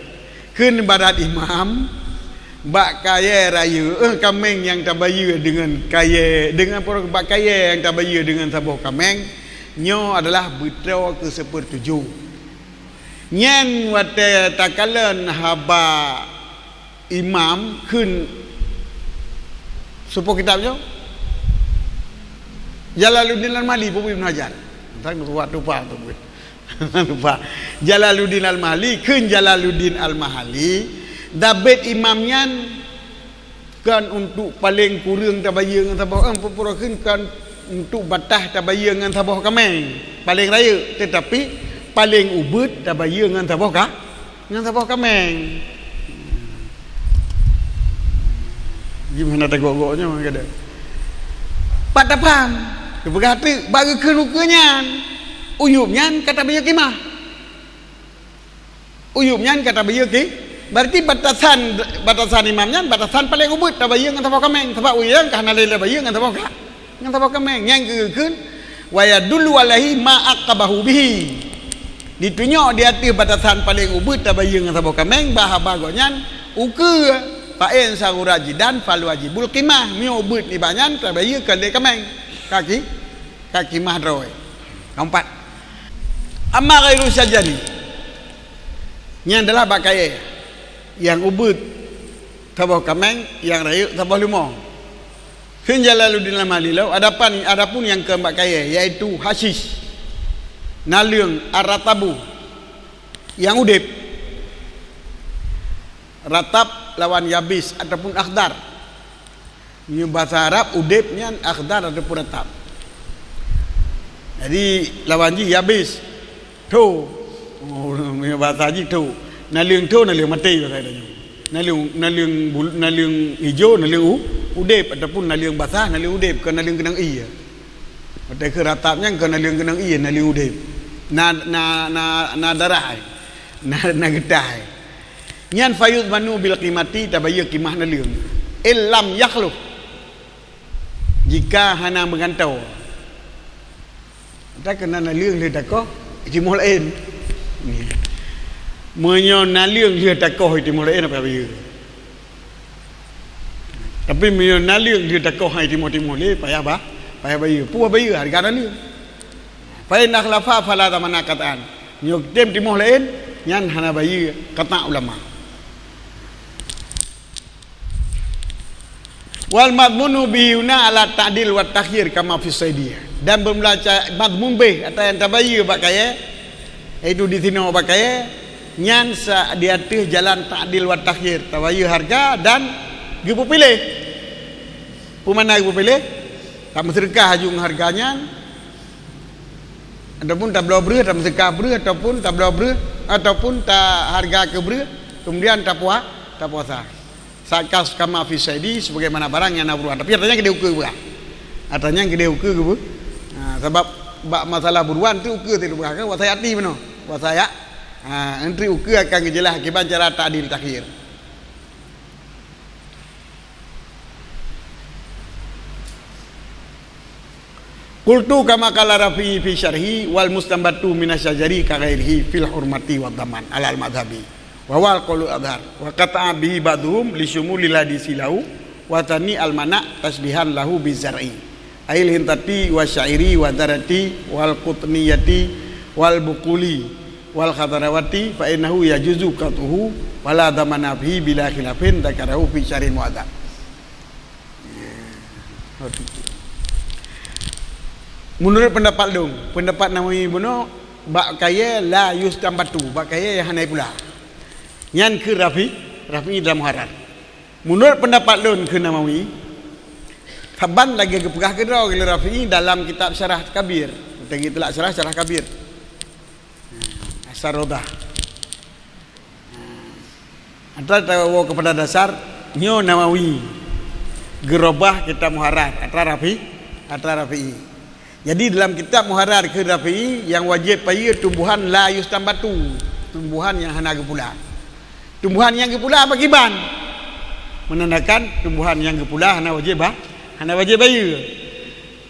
Kheun ibarat imam bak kayée rayeuk, eh, kaméng nyang tabayeue deungon kayée, deungon bak kayée nyang tabayeue deungon saboh kaméng, nyoe adalah beutroe keu siper tujoh. Nyan watée takalon haba imam kheun, soe po kitab nyoe? Jalaluddin Al-Mahalli, buku Ibnu Hajar. Entah waktu pa tu buet. Lupa. Jalaluddin Al-Mahalli, kheun Jalaluddin Al-Mahalli, zabet imam nyan kon untuk paléng kureueng tabayeue ngon saboh, eh, peue-peue kheun kon untuk batah tabayeue ngon saboh kaméng, paléng rayeuk, teutapi paléng ubeuet tabayeue ngon saboh ka-, ngon saboh kaméng. Gimana tagok-gok nyoe kadang. Pat tapham, geupeugah teuk bak geukheun ukeue nyan. Uyueb nyan ka tabayeue khimah. Uyueb nyan ka tabayeue khimah. Berarti batasan, batasan imam nyan batasan paléng ubeuet tabayeue ngon saboh kaméng, sabab uyueb nyan ka hana lé tabayeue ngon saboh ka-, ngon saboh kaméng. Nyan keuh geukheun, wa yadullu alaihi ma aqabahu bihi. Ditunyok di ateueh batasan paléng ubeuet tabayeue ngon saboh kaméng, bah haba gobnyan ukeue, fa in saghurat jiddan fal wajibul khimah. Meunyoe ubeuet nibak nyan tabayeue keu lé kaméng. Ka khi-, ka khimah droe. Keumpat. Amma ghairu syajani. Nyan adalah bak kayée. Nyang ubeuet saboh kaméng, nyang rayeuk saboh leumo. Kheun Jalaluddin Al-Mahalli lom, adapun, adapun nyang keu bak kayée, yaitu hasyish, naleueng, ar-ratabu, nyang udeb. Ratab lawan yabis ataupun akhdar. Meunyoe basa Arab, udeb nyan akhdar ataupun ratab. Jadi, lawan jih yabis, tho. Oh, meunyoe basa jih tho. Naleueng tho, naleueng maté basa tanyoe. Naleueng, naleueng bul-, naleueng ijo, naleueng u-, udeb, ataupun naleueng basah, naleueng udeb, kon naleueng keunong ie. Watée keu ratab nyan kon naleueng keunong ie, naleueng udeb. Na, na, na, na darah, na, na geutah. Nyan fayudmanu bil qimati, tabayeue khimah naleueng. Illam yakhlu, jika hana meugantoe. Ata keunan naleueng lheueh takoh, itimoh laén. Meunyoe naleueng lheueh takoh itimoh laén, apa bayeue? Tapi meunyoe naleueng lheueh takoh han itimoh-timoh lé, payah bah, payah bayeue. Peue bayeue hareuga naleueng. Fa in akhlafa fala dhamana qat'an. Nyoe tem timoh laén, nyan hana bayeue, kata ulama. Wal madmunu bihi huna ala ta'dil wa takhir kama fi saidi. Dan beumula ca-, madmun bih, ata nyang tabayeue bak kayée, yaitu disinoe bak kayée, nyan sa-, di ateueh jalan ta'dil wa takhir, tabayeue hareuga dan geupeupiléh. Peue makna geupeupiléh? Tameuseudeukah aju ngon hareuga nyan, ataupun tabloe breueh, tameuseudeukah breueh, ataupun tabloe breueh, ataupun ta-, hareuga keu breueh, kemudian tapua-, tapuasa. Sakas kama fi saidi, sebagaimana barang nyang na buruan. Tapi ata nyan keudeh ukeue geupeugah. Ata nyan keudeh ukeue geupeugah. Ha, sabab Bak masalah buruan tu ukeue teuh, bukan, wasayati meunoe. Wasaya-, ha, entri ukeue akan geujeulaih akiban cara ta'dil takhir. Qultu kama qala Rafi'i fi syarhi, wal mustanbatu minasy syajari ka ghairihi fil hurmati wad dhaman alal madhhabi. Wa huwal qaulul adhhar. Wa qata'a bihi ba'dhuhum li syumulil hadisi lahu, wa tsani al mana' tasbihan lahu bizar'i. Ail hintati wa sya'iri wa dzarati wal qutniyati wal buquli wal khadarawati fa innahu yajuzu qat'uhu wa la dhamana fihi bila khilafin dzakarahu fi syarhil muhadzab. Meunurot peundapat lôn, peundapat Nawawi bunoe, bak kayée la yustanbatu, bak kayée nyang hana pula. Nyan keuh Rafi, Rafi'i dalam Muharrar. Meunurot peundapat lôn kheun Nawawi, saban lagée geupeugah keudroe lé Rafi'i dalam kitab Syarah Kabir. Teugi tulak syarah, Syarah Kabir. Asar Rodah. Atra tawoe keupada dasar, nyoe Nawawi geurobah kitab Muharrar atra Rafi, atra Rafi'i. Jadi dalam kitab Muharrar kheun Rafi'i, nyang wajéb payeue tumbuhan la yustanbatu, tumbuhan nyang hana geupula. Tumbuhan nyang geupula pakriban? Meunandakan tumbuhan nyang geupula hana wajéb ba-, hana wajéb bayeue.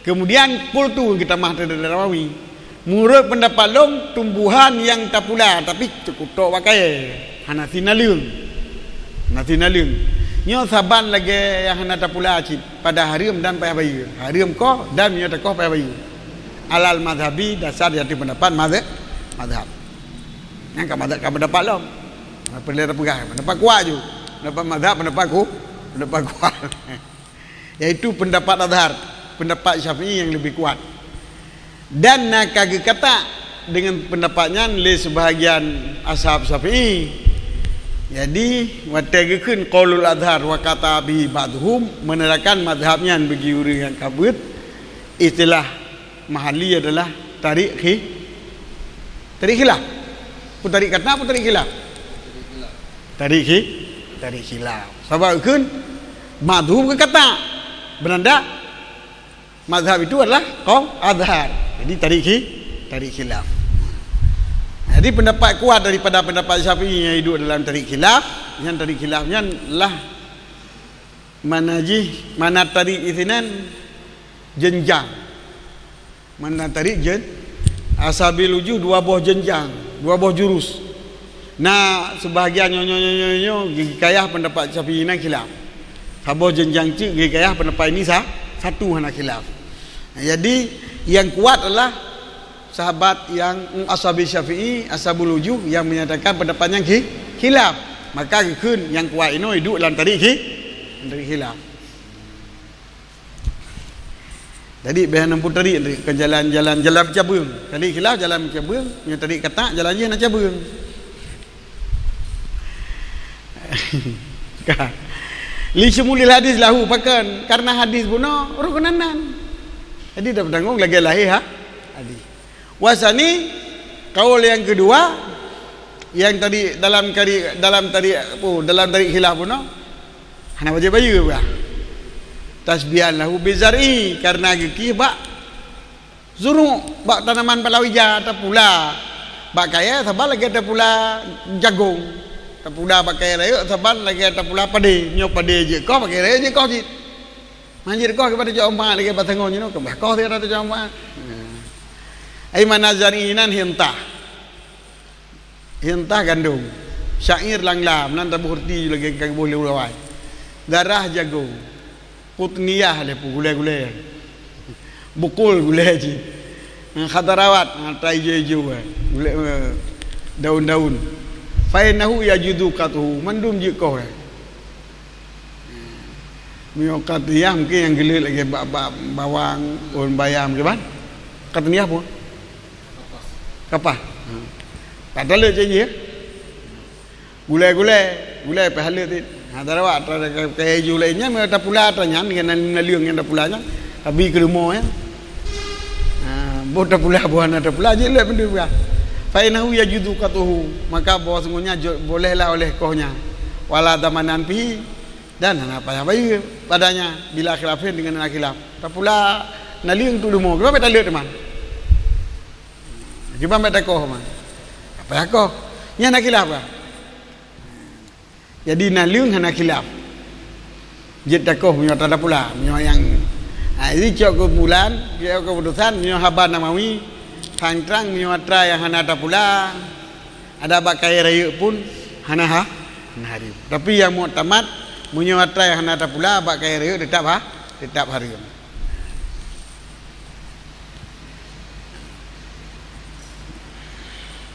Keumudian qultu geutamah teudeh Nawawi, meunurot peundapat lôn tumbuhan nyang tapula tapi teukutok bak kayée, hana sinaleueng. Hana sinaleueng. Nyoe saban lagée nyang hana tapula cit, pada hareuem dan payah bayeue. Hareuem koh dan meunyoe takoh payah bayeue. Alal madhhabi, dasar di ateueh peundapat madha-, madhab. Nyan ka madhab, ka peundapat lom. Peureulee tapeugah, peundapat kuat ju. Peundapat madhab, peundapat ku-, peundapat kuat. Yaitu peundapat adhhar, peundapat Syafi'i nyang leubeh kuat. Dan na ka geukatak deungon peundapat nyan lé seubahgian ashab Syafi'i. Jadi, watée geukheun qaulul adhhar wa qata'a bihi ba'dhuhum, meunandakan madhab nyan bagi ureuëng nyang ka beuet, istilah Mahalli adalah tarik khi-, tarik khilaf. Pun tarik katak, pun tarik khilaf. Tarik khi-, tarik khilaf. Sabab kheun madhhab keu katak. Beunanda mazhab itu adalah qaul adhhar. Jadi tarik khi-, tarik khilaf. Jadi pendapat kuat daripada pendapat Syafi'i nyang hidup dalam tarik khilaf, nyang tarik khilaf nyan lah mana jih, mana tarik isinan jenjang. Mana tarik jen-, ashabil wujuh dua boh jenjang, dua boh jurus. Na sebahagian nyoe, nyoe, nyoe, nyoe, nyoe, geukayah pendapat Syafi'i nan khilaf. Saboh jenjang cit geukayah pendapat ini sa-, satu hana khilaf. Jadi, yang kuat adalah sahabat yang ashabi Syafi'i, ashabul wujuh yang menyatakan pendapat yang khi-, khilaf. Maka geukheun yang kuat inoe iduek lam tarik khi-, tarik khilaf. Jadi, beh hana peutrok ke jalan-jalan, jalan peucabeueng. Jadi, khilaf jalan peucabeueng, nyang tadi katak jalan jih hana cabeueng. Ka. Li syumulil hadis lahu, pakon? Karena hadis bunoe rukun nan. Jadi, dak peutanggong lagée lahé ha-, hadis. Wasani, kaul yang kedua, yang tadi dalam kari-, dalam tadi, apa, dalam tadi khilaf bunoe, hana wajéb bayeue bah. Tasbihan lahu bizar'i, karena geukih bak zuru', bak tanaman palawija, tapula. Bak kayée saban lagée tapula jagong. Tapula bak kayée rayeuk saban lagée tapula padé. Nyoe padé jeuet koh, bak kayée rayeuk jeuet koh cit. Manjeuet koh kiban teucok manfaat lagée batangon nyoe, keubah koh tiara teucok manfaat. Ai mana zari inan hintah. Hintah gandom. Syair langlam, nan taboh roti lagée ka geuboh lé ulawai. Darah jagong. Kutniyah lé pu gulée-gulée. Bukul gulée jih. Khadarawat, ata ijo-ijo, gulée, daun-daun. Fa innahu yajuzu qat'uhu, mandum jeuet koh. Meunyoe qatniyah mungkin nyang geuleut lagée ba-, ba-, bawang, ôn bayam kiban. Qatniyah pun. Kapah. Ha. Tak taleuet cit jih. Gulée-gulée, gulée pih haleuet cit. Ha, tarawak, ta-, ta-, kayée ju laén nyan, meunyoe tapula atra nyan, ngon naleueng nyang tapula nyan, abi keu rumoh nyan. Ha, boh tapula, boh hana tapula, jeuet lé peundeuet peugah. Fa innahu yajuzu qat'uhu, maka boh seungoh nyan jeuet boleh lah oleh koh nyan. Wala dhamanan fihi, dan hana payah bayeue padanya bila khilafin deungon hana khilaf. Tapula naleueng tu leumo, kiban taleuet teuma. Kiban bèk takoh mah. Apa takoh? Nyan na khilaf kan? Jadi naleueng hana khilaf. Jeuet takoh meunyoe atra tapula, meunyoe nyang, ha, jadi cok kesimpulan, cok keputusan, meunyoe haba Nawawi, trang-trang meunyoe atra nyang hana tapula, adak bak kayèe rayeuk pun hana ha-, hana hareuem. Tapi nyang muktamad, meunyoe atra nyang hana tapula, bak kayèe rayeuk teutap ha-, teutap hareuem.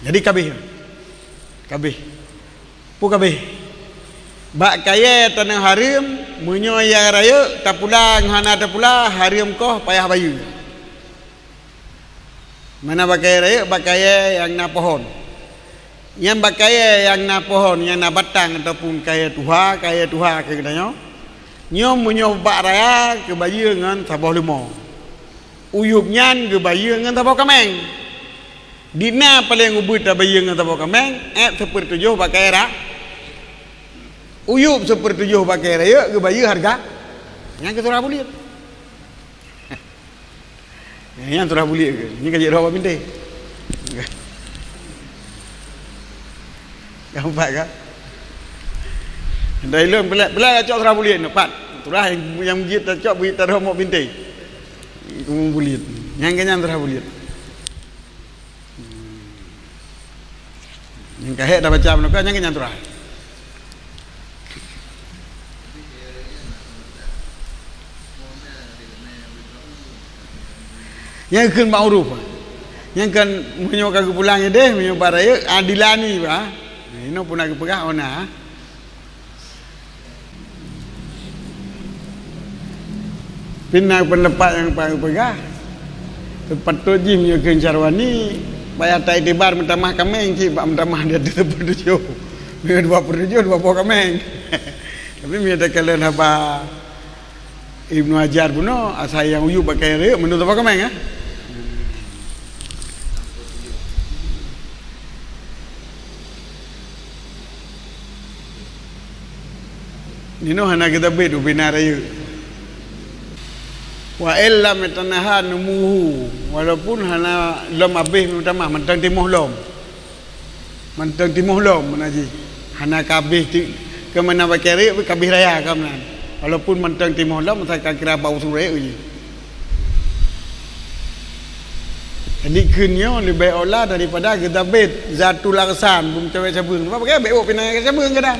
Jadi kabeh. Kabeh. Peue kabeh? Bak kayèe tanoh hareuem, meunyoe nyang rayeuk tapula ngon hana tapula, hareuem koh payah bayeue. Mana bak kayèe rayeuk, bak kayèe nyang na pohon. Nyang bak kayèe nyang na pohon, nyang na batang ataupun kayèe tuha, kayèe tuha keu geutanyoe. Nyoe meunyoe bak raya geubayeue ngon saboh leumo. Uyueb nyan geubayeue ngon saboh kaméng. Di na paleng ubit tabayeue ngon saboh kaméng, èb seupeurtujoh bak kayèe ra-, uyueb seupeurtujoh bak kayèe rayeuk geubayeue hareuga. Nyan keuh surah buleuen. Nyan surah buleuen keuh. Nyan ka jeuet droe bak bintéh. Ka empat kan? Dari lôn peulai, peulai cok surah buleuen, empat. Surah nyang, nyang jeuet tacok, beuet taroh mok bintéh. Buleuen. Nyan keuh nyan surah buleuen. Nyang ka hék tabaca meunyoe ka, nyang keuh nyan surah. Nyang kheun ma'ruf. Nyang kan meunyoe ka geupulang idéh, meunyoe bak rayeuk, adilani bah. Inoe pun na geupeugah ona. Pih na peundapat nyang paléng peugah, teupatot jih meunyoe kheun Syarwani, payah taiktibar meutamah kaméng cit bak meutamah di ateueh seupeurtujoh. Meunyoe dua peutujoh, dua boh kaméng. Tapi meunyoe takalon haba Ibnu Hajar bunoe, asai nyang uyueb bak kayèe rayeuk mandum saboh kaméng, eh? Ninoe hana geutabét ubena rayeuk. Wa illam yatanaha numuhu, walaupun hana lom abéh meutamah, mantong timoh lom. Mantong timoh lom meunan jih. Hana ka abéh ti-, keu meunan bak kayèe rayeuk ka abéh raya ka meunan. Walaupun mantong timoh lom, asai ka kira bak usu rayeuk jih. Jadi kheun nyoe leubeh aula daripada geutabét zatul aghsan, beumeutawét cabeueng. Sebab bèk ôk pih na cabeueng kadang.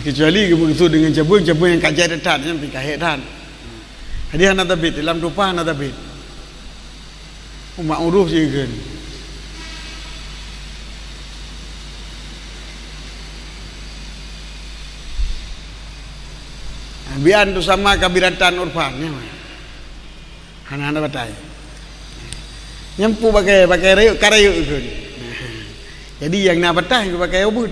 Kecuali geumeukeusud deungon cabeueng, cabeueng nyang ka jai that, nyan pih ka hék that. Jadi hana tabét, lam tuha hana tabét. Ma'ruf jih kheun. Bi an tusamma kabiratan urfan, nyan mah. Hana, hana batai. Nyan peue bak kayèe, bak kayèe rayeuk, ka rayeuk kheun. Jadi nyang na batai bak kayèe ubeut.